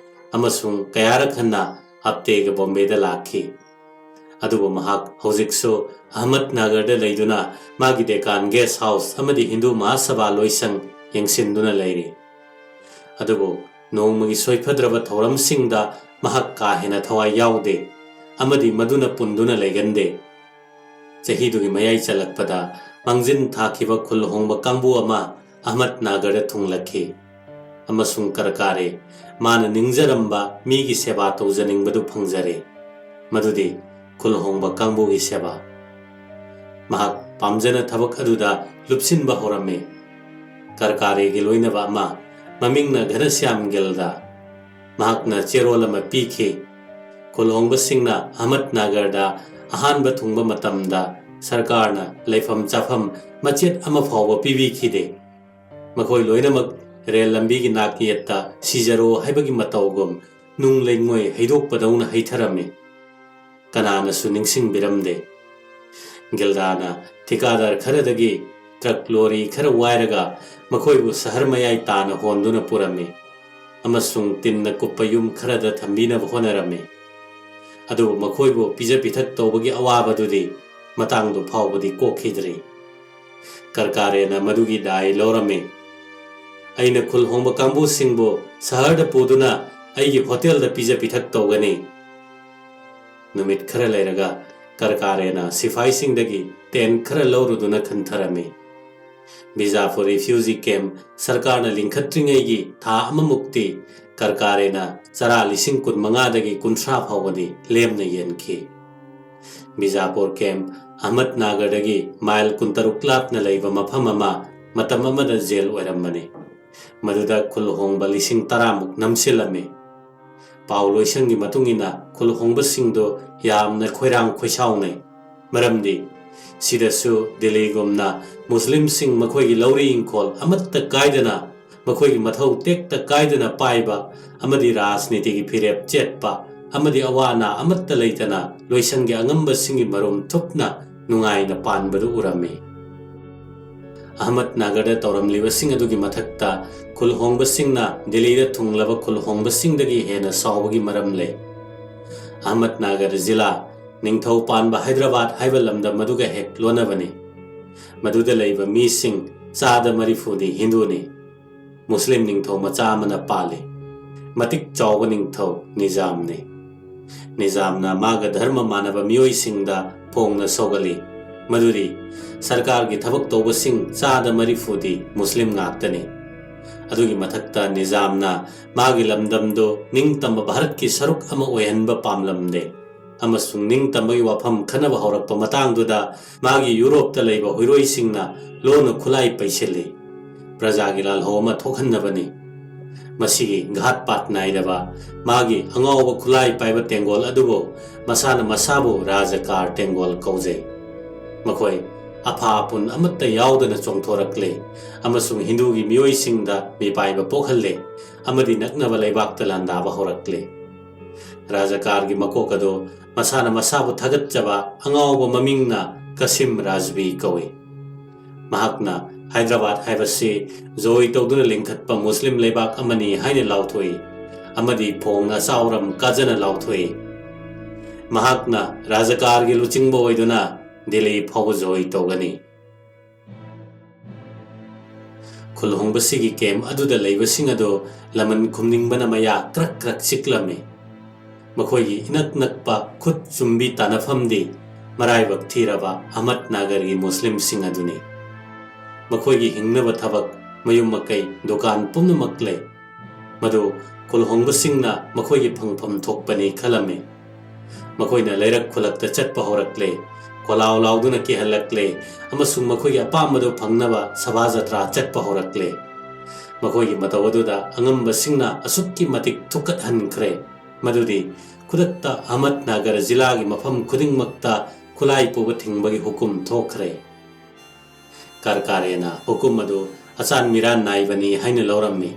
ꯑꯃꯁꯨꯡ ꯀꯌꯥꯔꯛ ꯍꯟꯅ ꯍꯞꯇꯦꯒ ꯕꯣꯝꯕꯦꯗ ꯂꯥꯛꯈꯤ꯫ ꯑꯗꯨꯕꯨ ꯃꯍꯥꯛ ꯍꯧꯖꯤꯛꯁꯨ ꯑꯍꯃꯗꯅꯒꯔꯗ ꯂꯩꯗꯨꯅ ꯃꯥꯒꯤ ꯗꯦꯀꯥꯟ ꯒꯦꯁ ꯍꯥꯎꯁ ꯑꯃꯗꯤ ꯍꯤꯟꯗꯨ ꯃꯍꯥꯁꯚꯥ ꯂꯣꯏꯁꯪ ꯌꯦꯡꯁꯤꯟꯗꯨꯅ ꯂꯩꯔꯤ꯫ ꯑꯗꯨꯕꯨ ꯅꯣꯡꯃꯒꯤ ꯁꯣꯏꯐꯗ꯭ꯔꯕ ꯊꯧꯔꯝꯁꯤꯡꯗ ꯃꯍꯥꯛ ꯀꯥ ꯍꯦꯟꯅ ꯊꯋꯥꯏ ꯌꯥꯎꯗꯦ ꯑꯃꯗꯤ ꯃꯗꯨꯅ ꯄꯨꯟꯗꯨꯅ ꯂꯩꯒꯟꯗꯦ꯫ ꯆꯍꯤꯗꯨꯒꯤ ꯃꯌꯥꯏ ꯆꯜꯂꯛꯄꯗ ꯃꯥꯡꯖꯤꯟ ꯊꯥꯈꯤꯕ ꯈꯨꯜ ꯍꯣꯡꯕ ꯀꯥꯡꯕꯨ ꯑꯃ ꯑꯍꯃꯗꯅꯒꯔꯗ ꯊꯨꯡꯂꯛꯈꯤ ꯑꯃꯁꯨꯡ ꯀꯔꯀꯥꯔꯦ ꯃꯥꯅ ꯅꯤꯡꯖꯔꯝꯕ ꯃꯤꯒꯤ ꯁꯦꯕꯥ ꯇꯧꯖꯅꯤꯡꯕꯗꯨ ꯐꯪꯖꯔꯦ, ꯃꯗꯨꯗꯤ ꯈꯨꯜ ꯍꯣꯡꯕ ꯀꯥꯡꯕꯨꯒꯤ ꯁꯦꯕꯥ꯫ ꯃꯍꯥꯛ ꯄꯥꯝꯖꯅ ꯊꯕꯛ ꯑꯗꯨꯗ ꯂꯨꯞꯁꯤꯟꯕ ꯍꯧꯔꯝꯃꯤ꯫ ꯀꯔꯀꯥꯔꯦꯒꯤ ꯂꯣꯏꯅꯕ ꯑꯃ, ꯃꯃꯤꯡꯅ ꯘꯅꯁ꯭ꯌꯥꯝ ꯒꯤꯜꯗꯥ, ꯃꯍꯥꯛꯅ ꯆꯦꯔꯣꯜ ꯑꯃ ꯄꯤꯈꯤ꯫ ꯈꯨꯜ ꯍꯣꯡꯕꯁꯤꯡꯅ ꯑꯍꯃꯗꯅꯒꯔꯗ ꯑꯍꯥꯟꯕ ꯊꯨꯡꯕ ꯃꯇꯝꯗ ꯁꯔꯀꯥꯔꯅ ꯂꯩꯐꯝ ꯆꯥꯐꯝ ꯃꯆꯦꯠ ꯑꯃ ꯐꯥꯎꯕ ꯄꯤꯕꯤꯈꯤꯗꯦ꯫ ꯃꯈꯣꯏ ꯂꯣꯏꯅꯃꯛ ꯔꯦꯜ ꯂꯝꯕꯤꯒꯤ ꯅꯥꯛ ꯌꯦꯠꯇ ꯁꯤꯖꯔꯣ ꯍꯥꯏꯕꯒꯤ ꯃꯇꯧꯒꯨꯝ ꯅꯨꯡ ꯂꯩꯉꯣꯏ ꯍꯩꯗꯣꯛꯄꯗꯧꯅ ꯍꯩꯊꯔꯝꯃꯤ꯫ ꯀꯅꯥꯅꯁꯨ ꯅꯤꯡꯁꯤꯡꯕꯤꯔꯝꯗꯦ꯫ ꯒꯤꯜꯗꯥꯅ ꯊꯤꯀꯥꯗꯥꯔ ꯈꯔꯗꯒꯤ ꯇ꯭ꯔꯛ ꯂꯣꯔꯤ ꯈꯔ ꯋꯥꯏꯔꯒ ꯃꯈꯣꯏꯕꯨ ꯁꯍꯔ ꯃꯌꯥꯏ ꯇꯥꯅ ꯍꯣꯟꯗꯨꯅ ꯄꯨꯔꯝꯃꯤ ꯑꯃꯁꯨꯡ ꯇꯤꯟꯅ ꯀꯨꯞꯄ ꯌꯨꯝ ꯈꯔꯗ ꯊꯝꯕꯤꯅꯕ ꯍꯣꯠꯅꯔꯝꯃꯤ꯫ ꯑꯗꯨꯕꯨ ꯃꯈꯣꯏꯕꯨ ꯄꯤꯖ ꯄꯤꯊꯛ ꯇꯧꯕꯒꯤ ꯑꯋꯥꯕꯗꯨꯗꯤ ꯃꯇꯥꯡꯗꯨ ꯐꯥꯎꯕꯗꯤ ꯀꯣꯛꯈꯤꯗ꯭ꯔꯤ꯫ ꯀꯔꯀꯥꯔꯦꯅ ꯃꯗꯨꯒꯤ ꯗꯥꯏ ꯂꯧꯔꯝꯃꯤ꯫ "ꯑꯩꯅ ꯈꯨꯜ ꯍꯣꯡꯕ ꯀꯥꯡꯕꯨꯁꯤꯡꯕꯨ ꯁꯍꯔꯗ ꯄꯨꯗꯨꯅ ꯑꯩꯒꯤ ꯍꯣꯇꯦꯜꯗ ꯄꯤꯖ ꯄꯤꯊꯛ ꯇꯧꯒꯅꯤ꯫" ꯅꯨꯃꯤꯠ ꯈꯔ ꯂꯩꯔꯒ ꯀꯔꯀꯥꯔꯦꯅ ꯁꯤꯐꯥꯏꯁꯤꯡꯗꯒꯤ ꯇꯦꯟ ꯈꯔ ꯂꯧꯔꯨꯗꯨꯅ ꯈꯟꯊꯔꯝꯃꯤ꯫ ꯕꯤꯖꯥꯄꯨꯔ ꯔꯤꯐ꯭ꯌꯨꯖꯤ ꯀꯦꯝꯞ ꯁꯔꯀꯥꯔꯅ ꯂꯤꯡꯈꯠꯇ꯭ꯔꯤꯉꯩꯒꯤ ꯊꯥ ꯑꯃꯃꯨꯛꯇꯤ ꯀꯔꯀꯥꯔꯦꯅ ꯆꯔꯥ ꯂꯤꯁꯤꯡ ꯀꯨꯟꯃꯉꯥꯗꯒꯤ ꯀꯨꯟꯊ꯭ꯔꯥ ꯐꯥꯎꯕꯗꯤ ꯂꯦꯝꯅ ꯌꯦꯟꯈꯤ꯫ ꯕꯤꯖꯥꯄꯨꯔ ꯀꯦꯝꯞ ꯑꯍꯃꯗꯅꯒꯔꯗꯒꯤ ꯃꯥꯏꯜ ꯀꯨꯟꯇꯔꯨꯛ ꯂꯥꯞꯅ ꯂꯩꯕ ꯃꯐꯝ ꯑꯃ ꯃꯇꯝ ꯑꯃꯗ ꯖꯦꯜ ꯑꯣꯏꯔꯝꯕꯅꯤ꯫ ꯃꯗꯨꯗ ꯈꯨꯜ ꯍꯣꯡꯕ ꯂꯤꯁꯤꯡ ꯇꯔꯥꯃꯨꯛ ꯅꯝꯁꯤꯜꯂꯝꯃꯤ꯫ ꯄꯥꯎ ꯂꯣꯏꯁꯪꯒꯤ ꯃꯇꯨꯡ ꯏꯟꯅ ꯈꯨꯜ ꯍꯣꯡꯕꯁꯤꯡꯗꯨ ꯌꯥꯝꯅ ꯈꯣꯏꯔꯥꯡ ꯈꯣꯏꯁꯥꯎꯅꯩ꯫ ꯃꯔꯝꯗꯤ ꯁꯤꯗꯁꯨ ꯗꯤꯜꯂꯤꯒꯨꯝꯅ ꯃꯨꯁꯂꯤꯝꯁꯤꯡ ꯃꯈꯣꯏꯒꯤ ꯂꯧꯔꯤ ꯏꯪꯈꯣꯜ ꯑꯃꯠꯇ ꯀꯥꯏꯗꯅ, ꯃꯈꯣꯏꯒꯤ ꯃꯊꯧ ꯇꯦꯛꯇ ꯀꯥꯏꯗꯅ ꯄꯥꯏꯕ ꯑꯃꯗꯤ ꯔꯥꯖꯅꯤꯇꯤꯒꯤ ꯐꯤꯔꯦꯞ ꯆꯦꯠꯄ ꯑꯃꯗꯤ ꯑꯋꯥ ꯑꯅꯥ ꯑꯃꯠꯇ ꯂꯩꯇꯅ ꯂꯣꯏꯁꯪꯒꯤ ꯑꯉꯝꯕꯁꯤꯡꯒꯤ ꯃꯔꯨꯝ ꯊꯨꯞꯅ ꯅꯨꯡꯉꯥꯏꯅ ꯄꯥꯟꯕꯗꯨ ꯎꯔꯝꯃꯤ꯫ ꯑꯍꯃꯗꯅꯒꯔꯗ ꯇꯧꯔꯝꯂꯤꯕꯁꯤꯡ ꯑꯗꯨꯒꯤ ꯃꯊꯛꯇ ꯈꯨꯜ ꯍꯣꯡꯕꯁꯤꯡꯅ ꯗꯤꯜꯂꯤꯗ ꯊꯨꯡꯂꯕ ꯈꯨꯜ ꯍꯣꯡꯕꯁꯤꯡꯗꯒꯤ ꯍꯦꯟꯅ ꯁꯥꯎꯕꯒꯤ ꯃꯔꯝ ꯂꯩ꯫ ꯑꯍꯃꯗꯅꯒꯔ ꯖꯤꯂꯥ ꯅꯤꯡꯊꯧ ꯄꯥꯟꯕ ꯍꯥꯏꯗ꯭ꯔꯕꯥꯗ ꯍꯥꯏꯕ ꯂꯝꯗꯝ ꯑꯗꯨꯒ ꯍꯦꯛ ꯂꯣꯟꯅꯕꯅꯤ꯫ ꯃꯗꯨꯗ ꯂꯩꯕ ꯃꯤꯁꯤꯡ ꯆꯥꯗ ꯃꯔꯤꯐꯨꯗꯤ ꯍꯤꯟꯗꯨꯅꯤ꯫ ꯃꯨꯁꯂꯤꯝ ꯅꯤꯡꯊꯧ ꯃꯆꯥ ꯑꯃꯅ ꯄꯥꯜꯂꯤ꯫ ꯃꯇꯤꯛ ꯆꯥꯎꯕ ꯅꯤꯡꯊꯧ ꯅꯤꯖꯥꯝꯅꯤ꯫ ꯅꯤꯖꯥꯝꯅ ꯃꯥꯒ ꯙꯔꯃ ꯃꯥꯟꯅꯕ ꯃꯤꯑꯣꯏꯁꯤꯡꯗ ꯐꯣꯡꯅ ꯁꯧꯒꯠꯂꯤ ꯃꯗꯨꯗꯤ ꯁꯔꯀꯥꯔꯒꯤ ꯊꯕꯛ ꯇꯧꯕꯁꯤꯡ ꯆꯥꯗ ꯃꯔꯤꯐꯨꯗꯤ ꯃꯨꯁꯂꯤꯝ ꯉꯥꯛꯇꯅꯤ꯫ ꯑꯗꯨꯒꯤ ꯃꯊꯛꯇ ꯅꯤꯖꯥꯝꯅ ꯃꯥꯒꯤ ꯂꯝꯗꯝꯗꯨ ꯅꯤꯡꯇꯝꯕ ꯚꯥꯔꯠꯀꯤ ꯁꯔꯨꯛ ꯑꯃ ꯑꯣꯏꯍꯟꯕ ꯄꯥꯝꯂꯝꯗꯦ꯫ ꯑꯃꯁꯨꯡ ꯅꯤꯡꯇꯝꯕꯒꯤ ꯋꯥꯐꯝ ꯈꯟꯅꯕ ꯍꯧꯔꯛꯄ ꯃꯇꯥꯡꯗꯨꯗ ꯃꯥꯒꯤ ꯌꯨꯔꯣꯞꯇ ꯂꯩꯕ ꯍꯨꯏꯔꯣꯏꯁꯤꯡꯅ ꯂꯣꯟꯅ ꯈꯨꯠꯂꯥꯏ ꯄꯩꯁꯤꯜꯂꯤ꯫ ꯄ꯭ꯔꯖꯥꯒꯤ ꯂꯥꯜꯍꯧ ꯑꯃ ꯊꯣꯛꯍꯟꯅꯕꯅꯤ꯫ ꯃꯁꯤꯒꯤ ꯘꯥꯠ ꯄꯥꯠ ꯅꯥꯏꯔꯕ ꯃꯥꯒꯤ ꯑꯉꯥꯎꯕ ꯈꯨꯠꯂꯥꯏ ꯄꯥꯏꯕ ꯇꯦꯡꯒꯣꯜ ꯑꯗꯨꯕꯨ ꯃꯁꯥꯅ ꯃꯁꯥꯕꯨ ꯔꯥꯖꯀꯥꯔ ꯇꯦꯡꯒꯣꯜ ꯀꯧꯖꯩ꯫ ꯃꯈꯣꯏ ꯑꯐꯥ ꯑꯄꯨꯟ ꯑꯃꯠꯇ ꯌꯥꯎꯗꯅ ꯆꯣꯡꯊꯣꯔꯛꯂꯦ ꯑꯃꯁꯨꯡ ꯍꯤꯟꯗꯨꯒꯤ ꯃꯤꯑꯣꯏꯁꯤꯡꯗ ꯃꯤꯄꯥꯏꯕ ꯄꯣꯛꯍꯜꯂꯦ ꯑꯃꯗꯤ ꯅꯛꯅꯕ ꯂꯩꯕꯥꯛꯇ ꯂꯥꯟꯗꯥꯕ ꯍꯧꯔꯛꯂꯦ꯫ ꯔꯥꯖꯀꯥꯔꯒꯤ ꯃꯀꯣꯛ ꯑꯗꯨ ꯃꯁꯥꯅ ꯃꯁꯥꯕꯨ ꯊꯥꯒꯠꯆꯕ ꯑꯉꯥꯎꯕ ꯃꯃꯤꯡꯅ ꯀꯁꯤꯝ ꯔꯥꯖꯕꯤ ꯀꯧꯏ꯫ ꯃꯍꯥꯛꯅ ꯍꯥꯏꯗ꯭ꯔꯕꯥꯗ ꯍꯥꯏꯕꯁꯤ ꯖꯣꯏ ꯇꯧꯗꯨꯅ ꯂꯤꯡꯈꯠꯄ ꯃꯨꯁꯂꯤꯝ ꯂꯩꯕꯥꯛ ꯑꯃꯅꯤ ꯍꯥꯏꯅ ꯂꯥꯎꯊꯣꯛꯏ ꯑꯃꯗꯤ ꯐꯣꯡꯅ ꯑꯆꯥꯎꯔꯝ ꯀꯥꯖꯅ ꯂꯥꯎꯊꯣꯛꯏ꯫ ꯃꯍꯥꯛꯅ ꯔꯥꯖꯀꯥꯔꯒꯤ ꯂꯨꯆꯤꯡꯕ ꯑꯣꯏꯗꯨꯅ ꯗꯤꯜꯂꯤ ꯐꯥꯎꯕ ꯖꯣꯏ ꯇꯧꯒꯅꯤ꯫ ꯈꯨꯜꯍꯣꯡꯕꯁꯤꯒꯤ ꯀꯦꯝ ꯑꯗꯨꯗ ꯂꯩꯕꯁꯤꯡ ꯑꯗꯨ ꯂꯃꯟ ꯈꯨꯝꯅꯤꯡꯕꯅ ꯃꯌꯥ ꯀ꯭ꯔꯛ ꯀ꯭ꯔꯛ ꯆꯤꯛꯂꯝꯃꯤ꯫ ꯃꯈꯣꯏꯒꯤ ꯏꯅꯛ ꯅꯛꯄ ꯈꯨꯠ ꯆꯨꯝꯕꯤ ꯇꯥꯟꯅꯐꯝꯗꯤ ꯃꯔꯥꯏꯕꯛ ꯊꯤꯔꯕ ꯑꯍꯃꯗꯅꯒꯔꯒꯤ ꯃꯨꯁꯂꯤꯝꯁꯤꯡ ꯑꯗꯨꯅꯤ꯫ ꯃꯈꯣꯏꯒꯤ ꯍꯤꯡꯅꯕ ꯊꯕꯛ, ꯃꯌꯨꯝ ꯃꯀꯩ, ꯗꯨꯀꯥꯟ ꯄꯨꯝꯅꯃꯛ ꯂꯩ꯫ ꯃꯗꯨ ꯈꯨꯜꯍꯣꯡꯕꯁꯤꯡꯅ ꯃꯈꯣꯏꯒꯤ ꯐꯪꯐꯝ ꯊꯣꯛꯄꯅꯤ ꯈꯜꯂꯝꯃꯤ꯫ ꯃꯈꯣꯏꯅ ꯂꯩꯔꯛ ꯈꯨꯜꯂꯛꯇ ꯆꯠꯄ ꯍꯧꯔꯛꯂꯦ, ꯀꯣꯂꯥꯎ ꯂꯥꯎꯗꯨꯅ ꯀꯤꯍꯜꯂꯛꯂꯦ, ꯑꯃꯁꯨꯡ ꯃꯈꯣꯏꯒꯤ ꯑꯄꯥꯝꯕꯗꯨ ꯐꯪꯅꯕ ꯁꯚꯥ ꯖꯇ꯭ꯔꯥ ꯆꯠꯄ ꯍꯧꯔꯛꯂꯦ꯫ ꯃꯈꯣꯏꯒꯤ ꯃꯇꯧ ꯑꯗꯨꯗ ꯑꯉꯝꯕꯁꯤꯡꯅ ꯑꯁꯨꯛꯀꯤ ꯃꯇꯤꯛ ꯊꯨꯛꯀꯠꯍꯟꯈ꯭ꯔꯦ ꯃꯗꯨꯗꯤ ꯈꯨꯗꯛꯇ ꯑꯍꯃꯗꯅꯒꯔ ꯖꯤꯂꯥꯒꯤ ꯃꯐꯝ ꯈꯨꯗꯤꯡꯃꯛꯇ ꯈꯨꯠꯂꯥꯏ ꯄꯨꯕ ꯊꯤꯡꯕꯒꯤ ꯍꯨꯀꯨꯝ ꯊꯣꯛꯈ꯭ꯔꯦ꯫ ꯀꯔꯀꯥꯔꯦꯅ ꯍꯨꯀꯨꯝ ꯑꯗꯨ ꯑꯆꯥꯟ ꯃꯤꯔꯥꯟ ꯅꯥꯏꯕꯅꯤ ꯍꯥꯏꯅ ꯂꯧꯔꯝꯃꯤ꯫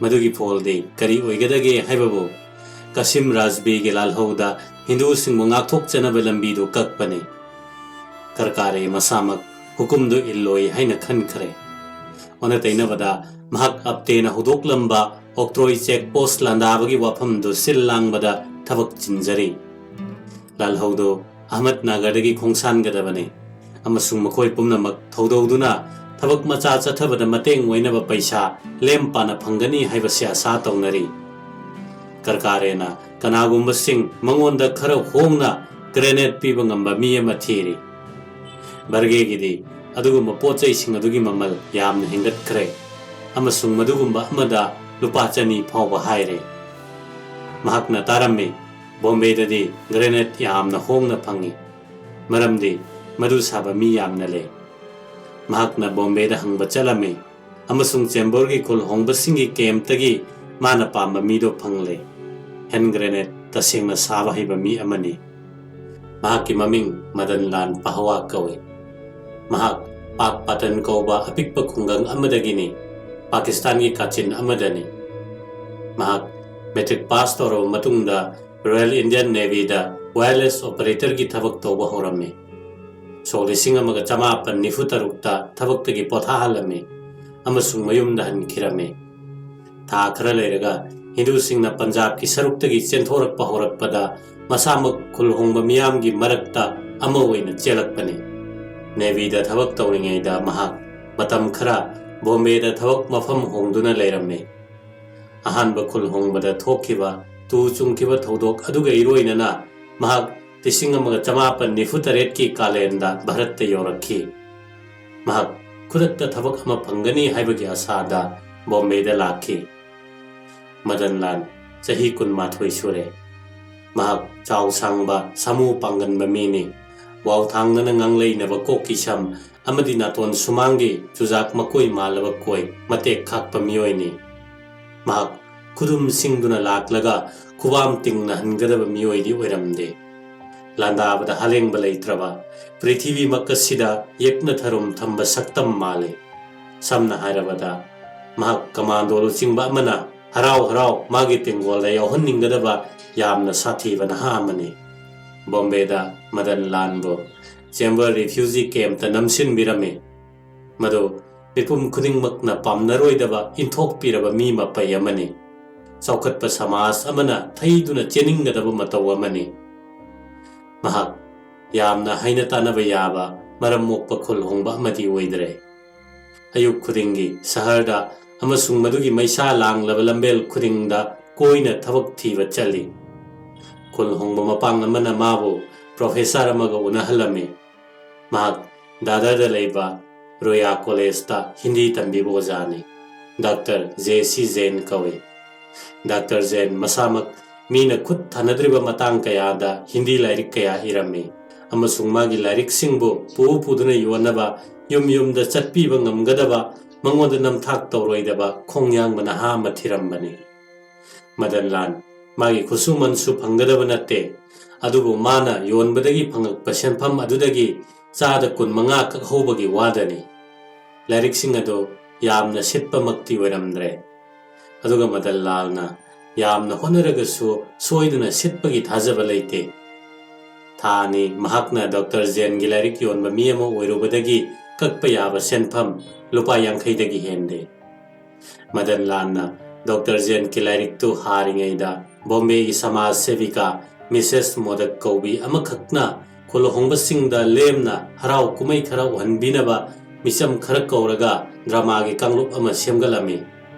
ꯃꯗꯨꯒꯤ ꯐꯣꯜꯗꯤ ꯀꯔꯤ ꯑꯣꯏꯒꯗꯒꯦ ꯍꯥꯏꯕꯕꯨ ꯀꯁꯤꯝ ꯔꯥꯖꯕꯤꯒꯤ ꯂꯥꯜꯍꯧꯗ ꯍꯤꯟꯗꯨꯁꯤꯡꯕꯨ ꯉꯥꯛꯊꯣꯛꯆꯅꯕ ꯂꯝꯕꯤꯗꯨ ꯀꯛꯄꯅꯤ꯫ ꯀꯔꯀꯥꯔꯦ ꯃꯁꯥꯃꯛ ꯍꯨꯀꯨꯝꯗꯨ ꯏꯜꯂꯣꯏ ꯍꯥꯏꯅ ꯈꯟꯈ꯭ꯔꯦ꯫ ꯑꯣꯟꯅ ꯇꯩꯅꯕꯗ ꯃꯍꯥꯛ ꯑꯞꯇꯦꯅ ꯍꯧꯗꯣꯛꯂꯝꯕ ꯑꯣꯛꯇ꯭ꯔꯣꯏ ꯆꯦꯛ ꯄꯣꯁ ꯂꯥꯟꯗꯥꯕꯒꯤ ꯋꯥꯐꯝꯗꯨ ꯁꯤꯜ ꯂꯥꯡꯕꯗ ꯊꯕꯛ ꯆꯤꯟꯖꯔꯤ꯫ ꯂꯥꯜꯍꯧꯗꯨ ꯑꯍꯃꯗꯅꯒꯔꯗꯒꯤ ꯈꯣꯡꯁꯥꯟꯒꯗꯕꯅꯤ ꯑꯃꯁꯨꯡ ꯃꯈꯣꯏ ꯄꯨꯝꯅꯃꯛ ꯊꯧꯗꯧꯗꯨꯅ ꯊꯕꯛ ꯃꯆꯥ ꯆꯠꯊꯕꯗ ꯃꯇꯦꯡ ꯑꯣꯏꯅꯕ ꯄꯩꯁꯥ ꯂꯦꯝ ꯄꯥꯅ ꯐꯪꯒꯅꯤ ꯍꯥꯏꯕꯁꯤ ꯑꯁꯥ ꯇꯧꯅꯔꯤ꯫ ꯀꯔꯀꯥꯔꯦꯅ ꯀꯅꯥꯒꯨꯝꯕꯁꯤꯡ ꯃꯉꯣꯟꯗ ꯈꯔ ꯍꯣꯡꯅ ꯒ꯭ꯔꯦꯅꯦꯗ ꯄꯤꯕ ꯉꯝꯕ ꯃꯤ ꯑꯃ ꯊꯤꯔꯤ꯫ ꯕꯔꯒꯦꯒꯤꯗꯤ ꯑꯗꯨꯒꯨꯝꯕ ꯄꯣꯠ ꯆꯩꯁꯤꯡ ꯑꯗꯨꯒꯤ ꯃꯃꯜ ꯌꯥꯝꯅ ꯍꯦꯟꯒꯠꯈ꯭ꯔꯦ ꯑꯃꯁꯨꯡ ꯃꯗꯨꯒꯨꯝꯕ ꯑꯃꯗ ꯂꯨꯄꯥ ꯆꯅꯤ ꯐꯥꯎꯕ ꯍꯥꯏꯔꯦ꯫ ꯃꯍꯥꯛꯅ ꯇꯥꯔꯝꯃꯤ, ꯕꯣꯝꯕꯦꯗꯗꯤ ꯒ꯭ꯔꯦꯅꯦꯗ ꯌꯥꯝꯅ ꯍꯣꯡꯅ ꯐꯪꯏ, ꯃꯔꯝꯗꯤ ꯃꯗꯨ ꯁꯥꯕ ꯃꯤ ꯌꯥꯝꯅ ꯂꯩ꯫ ꯃꯍꯥꯛꯅ ꯕꯣꯝꯕꯦꯗ ꯍꯪꯕ ꯆꯠꯂꯝꯃꯤ ꯑꯃꯁꯨꯡ ꯆꯦꯝꯕꯨꯔꯒꯤ ꯈꯨꯜ ꯍꯣꯡꯕꯁꯤꯡꯒꯤ ꯀꯦꯝꯞꯇꯒꯤ ꯃꯥꯅ ꯄꯥꯝꯕ ꯃꯤꯗꯣ ꯐꯪꯂꯦ꯫ ꯍꯦꯟ ꯒ꯭ꯔꯦꯅꯦꯗ ꯇꯁꯦꯡꯅ ꯁꯥꯕ ꯍꯩꯕ ꯃꯤ ꯑꯃꯅꯤ꯫ ꯃꯍꯥꯛꯀꯤ ꯃꯃꯤꯡ ꯃꯗꯟ ꯂꯥꯜ ꯄꯍꯋꯥ ꯀꯧꯏ꯫ ꯃꯍꯥꯛ ꯄꯥꯛ ꯄꯥꯇꯟ ꯀꯧꯕ ꯑꯄꯤꯛꯄ ꯈꯨꯡꯒꯪ ꯑꯃꯗꯒꯤꯅꯤ, ꯄꯥꯀꯤꯁꯇꯥꯟꯒꯤ ꯀꯥꯆꯤꯟ ꯑꯃꯗꯅꯤ꯫ ꯃꯍꯥꯛ ꯃꯦꯇ꯭ꯔꯤꯛ ꯄꯥꯁ ꯇꯧꯔꯕ ꯃꯇꯨꯡꯗ ꯔꯣꯌꯦꯜ ꯏꯟꯗꯤꯌꯟ ꯅꯦꯚꯤꯗ ꯋꯥꯌꯔꯂꯦꯁ ꯑꯣꯄꯔꯦꯇꯔꯒꯤ ꯊꯕꯛ ꯇꯧꯕ ꯍꯧꯔꯝꯃꯤ꯫ ꯁꯣꯛ ꯂꯤꯁꯤꯡ ꯑꯃꯒ ꯆꯃꯥꯄꯟ ꯅꯤꯐꯨ ꯇꯔꯨꯛꯇ ꯊꯕꯛꯇꯒꯤ ꯄꯣꯊꯥꯍꯜꯂꯝꯃꯤ ꯑꯃꯁꯨꯡ ꯃꯌꯨꯝꯗ ꯍꯟꯈꯤꯔꯝꯃꯤ꯫ ꯊꯥ ꯈꯔ ꯂꯩꯔꯒ ꯍꯤꯟꯗꯨꯁꯤꯡꯅ ꯄꯟꯖꯥꯕꯀꯤ ꯁꯔꯨꯛꯇꯒꯤ ꯆꯦꯟꯊꯣꯔꯛꯄ ꯍꯧꯔꯛꯄꯗ ꯃꯁꯥꯃꯛ ꯈꯨꯜ ꯍꯣꯡꯕ ꯃꯤꯌꯥꯝꯒꯤ ꯃꯔꯛꯇ ꯑꯃ ꯑꯣꯏꯅ ꯆꯦꯜꯂꯛꯄꯅꯤ꯫ ꯅꯦꯚꯤꯗ ꯊꯕꯛ ꯇꯧꯔꯤꯉꯩꯗ ꯃꯍꯥꯛ ꯃꯇꯝ ꯈꯔ ꯕꯣꯝꯕꯦꯗ ꯊꯕꯛ ꯃꯐꯝ ꯍꯣꯡꯗꯨꯅ ꯂꯩꯔꯝꯃꯤ꯫ ꯑꯍꯥꯟꯕ ꯈꯨꯜ ꯍꯣꯡꯕꯗ ꯊꯣꯛꯈꯤꯕ ꯇꯨ ꯆꯨꯡꯈꯤꯕ ꯊꯧꯗꯣꯛ ꯑꯗꯨꯒ ꯏꯔꯣꯏꯅꯅ ꯃꯍꯥꯛ ꯂꯤꯁꯤꯡ ꯑꯃꯒ ꯆꯃꯥꯄꯟ ꯅꯤꯐꯨ ꯇꯔꯦꯠꯀꯤ ꯀꯥꯂꯦꯟꯗ ꯚꯥꯔꯠꯇ ꯌꯧꯔꯛꯈꯤ꯫ ꯃꯍꯥꯛ ꯈꯨꯗꯛꯇ ꯊꯕꯛ ꯑꯃ ꯐꯪꯒꯅꯤ ꯍꯥꯏꯕꯒꯤ ꯑꯁꯥꯗ ꯕꯣꯝꯕꯦꯗ ꯂꯥꯛꯈꯤ꯫ ꯃꯗꯟ ꯂꯥꯜ ꯆꯍꯤ ꯀꯨꯟꯃꯥꯊꯣꯏ ꯁꯨꯔꯦ꯫ ꯃꯍꯥꯛ ꯆꯥꯎ ꯁꯥꯡꯕ, ꯁꯥꯃꯨ ꯄꯥꯡꯒꯟꯕ ꯃꯤꯅꯤ꯫ ꯋꯥꯎ ꯊꯥꯡꯗꯅ ꯉꯥꯡꯂꯩꯅꯕ ꯀꯣꯛꯀꯤ ꯁꯝ ꯑꯃꯗꯤ ꯅꯥꯇꯣꯟ ꯁꯨꯃꯥꯡꯒꯤ ꯆꯨꯖꯥꯛ ꯃꯀꯣꯏ ꯃꯥꯜꯂꯕ ꯀꯣꯏ ꯃꯇꯦꯛ ꯈꯥꯛꯄ ꯃꯤꯑꯣꯏꯅꯤ꯫ ꯃꯍꯥꯛ ꯈꯨꯗꯨꯝ ꯁꯤꯡꯗꯨꯅ ꯂꯥꯛꯂꯒ ꯈꯨꯕꯥꯝ ꯇꯤꯡꯅ ꯍꯟꯒꯗꯕ ꯃꯤꯑꯣꯏꯗꯤ ꯑꯣꯏꯔꯝꯗꯦ꯫ ꯂꯥꯟꯗꯥꯕꯗ ꯍꯥꯂꯦꯡꯕ ꯂꯩꯇ꯭ꯔꯕ, ꯄ꯭ꯔꯤꯊꯤꯕꯤꯃꯛ ꯑꯁꯤꯗ ꯌꯦꯛꯅ ꯊꯔꯨꯝ ꯊꯝꯕ ꯁꯛꯇꯝ ꯃꯥꯜꯂꯤ꯫ ꯁꯝꯅ ꯍꯥꯏꯔꯕꯗ, ꯃꯍꯥꯛ ꯀꯃꯥꯟꯗꯣ ꯂꯨꯆꯤꯡꯕ ꯑꯃꯅ ꯍꯔꯥꯎ ꯍꯔꯥꯎ ꯃꯥꯒꯤ ꯇꯦꯡꯒꯣꯜꯗ ꯌꯥꯎꯍꯟꯅꯤꯡꯒꯗꯕ ꯌꯥꯝꯅ ꯁꯥꯊꯤꯕ ꯅꯍꯥ ꯑꯃꯅꯤ꯫ ꯕꯣꯝꯕꯦꯗ ꯃꯗꯟ ꯂꯥꯜꯕꯨ ꯆꯦꯝꯕꯔ ꯔꯤꯐ꯭ꯌꯨꯖꯤ ꯀꯦꯝꯞꯇ ꯅꯝꯁꯤꯟꯕꯤꯔꯝꯃꯤ꯫ ꯃꯗꯨ ꯃꯤꯄꯨꯝ ꯈꯨꯗꯤꯡꯃꯛꯅ ꯄꯥꯝꯅꯔꯣꯏꯗꯕ ꯏꯟꯊꯣꯛꯄꯤꯔꯕ ꯃꯤ ꯃꯄꯩ ꯑꯃꯅꯤ꯫ ꯆꯥꯎꯈꯠꯄ ꯁꯃꯥꯖ ꯑꯃꯅ ꯊꯩꯗꯨꯅ ꯆꯦꯟꯅꯤꯡꯒꯗꯕ ꯃꯇꯧ ꯑꯃꯅꯤ꯫ ꯃꯍꯥꯛ ꯌꯥꯝꯅ ꯍꯩꯅ ꯇꯥꯟꯅꯕ ꯌꯥꯕ, ꯃꯔꯝ ꯃꯣꯛꯄ ꯈꯨꯜ ꯍꯣꯡꯕ ꯑꯃꯗꯤ ꯑꯣꯏꯗ꯭ꯔꯦ꯫ ꯑꯌꯨꯛ ꯈꯨꯗꯤꯡꯒꯤ ꯁꯍꯔꯗ ꯑꯃꯁꯨꯡ ꯃꯗꯨꯒꯤ ꯃꯩꯁꯥ ꯂꯥꯡꯂꯕ ꯂꯝꯕꯦꯜ ꯈꯨꯗꯤꯡꯗ ꯀꯣꯏꯅ ꯊꯕꯛ ꯊꯤꯕ ꯆꯠꯂꯤ꯫ ꯈꯨꯜ ꯍꯣꯡꯕ ꯃꯄꯥꯡ ꯑꯃꯅ ꯃꯥꯕꯨ ꯄ꯭ꯔꯣꯐꯦꯁꯔ ꯑꯃꯒ ꯎꯅꯍꯜꯂꯝꯃꯤ꯫ ꯃꯍꯥꯛ ꯗꯥꯗꯔꯗ ꯂꯩꯕ ꯔꯣꯌꯥ ꯀꯣꯂꯦꯖꯇ ꯍꯤꯟꯗꯤ ꯇꯝꯕꯤꯕ ꯑꯣꯖꯥꯅꯤ꯫ ꯗꯥꯛꯇꯔ ꯖꯦ ꯁꯤ ꯖꯦꯟ ꯀꯧꯏ꯫ ꯗꯥꯛꯇꯔ ꯖꯦꯟ ꯃꯁꯥꯃꯛ ꯃꯤꯅ ꯈꯨꯠ ꯊꯥꯅꯗ꯭ꯔꯤꯕ ꯃꯇꯥꯡ ꯀꯌꯥꯗ ꯍꯤꯟꯗꯤ ꯂꯥꯏꯔꯤꯛ ꯀꯌꯥ ꯏꯔꯝꯃꯤ, ꯑꯃꯁꯨꯡ ꯃꯥꯒꯤ ꯂꯥꯏꯔꯤꯛꯁꯤꯡꯕꯨ ꯄꯨ ꯄꯨꯗꯨꯅ ꯌꯣꯟꯅꯕ, ꯌꯨꯝ ꯌꯨꯝꯗ ꯆꯠꯄꯤꯕ ꯉꯝꯒꯗꯕ, ꯃꯉꯣꯟꯗ ꯅꯝꯊꯥꯛ ꯇꯧꯔꯣꯏꯗꯕ ꯈꯣꯡꯌꯥꯡꯕ ꯅꯍꯥ ꯑꯃ ꯊꯤꯔꯝꯕꯅꯤ꯫ ꯃꯗꯟꯂꯥꯜ ꯃꯥꯒꯤ ꯈꯨꯠꯁꯨꯃꯟꯁꯨ ꯐꯪꯒꯗꯕ ꯅꯠꯇꯦ, ꯑꯗꯨꯕꯨ ꯃꯥꯅ ꯌꯣꯟꯕꯗꯒꯤ ꯐꯪꯂꯛꯄ ꯁꯦꯟꯐꯝ ꯑꯗꯨꯗꯒꯤ ꯆꯥꯗ ꯀꯨꯟꯃꯉꯥ ꯀꯛꯍꯧꯕꯒꯤ ꯋꯥꯗꯅꯤ꯫ ꯂꯥꯏꯔꯤꯛꯁꯤꯡ ꯑꯗꯨ ꯌꯥꯝꯅ ꯁꯤꯠꯄꯃꯛꯇꯤ ꯑꯣꯏꯔꯝꯗ꯭ꯔꯦ꯫ ꯑꯗꯨꯒ ꯃꯗꯟꯂꯥꯜꯅ ꯌꯥꯝꯅ ꯍꯣꯠꯅꯔꯒꯁꯨ ꯁꯣꯏꯗꯅ ꯁꯤꯠꯄꯒꯤ ꯊꯥꯖꯕ ꯂꯩꯇꯦ꯫ ꯊꯥ ꯑꯅꯤ ꯃꯍꯥꯛꯅ ꯗꯥꯛꯇꯔ ꯖꯦꯟꯒꯤ ꯂꯥꯏꯔꯤꯛ ꯌꯣꯟꯕ ꯃꯤ ꯑꯃ ꯑꯣꯏꯔꯨꯕꯗꯒꯤ ꯀꯛꯄ ꯌꯥꯕ ꯁꯦꯟꯐꯝ ꯂꯨꯄꯥ ꯌꯥꯡꯈꯩꯗꯒꯤ ꯍꯦꯟꯗꯦ꯫ ꯃꯗꯟꯂꯥꯜꯅ ꯗꯥꯛꯇꯔ ꯖꯦꯟꯒꯤ ꯂꯥꯏꯔꯤꯛꯇꯨ ꯍꯥꯔꯤꯉꯩꯗ ꯕꯣꯝꯕꯦꯒꯤ ꯁꯃꯥꯖ ꯁꯦꯕꯤꯀꯥ ꯃꯤꯁꯦꯁ ꯃꯣꯗꯛ ꯀꯧꯕꯤ ꯑꯃꯈꯛꯅ ꯈꯨꯂꯨꯍꯣꯡꯕꯁꯤꯡꯗ ꯂꯦꯝꯅ ꯍꯔꯥꯎ ꯀꯨꯝꯍꯩ ꯈꯔ ꯎꯍꯟꯕꯤꯅꯕ ꯃꯤꯆꯝ ꯈꯔ ꯀꯧꯔꯒ ꯗ꯭ꯔꯃꯥꯒꯤ ꯀꯥꯡꯂꯨꯞ ꯑꯃ ꯁꯦꯝꯒꯠꯂꯝꯃꯤ꯫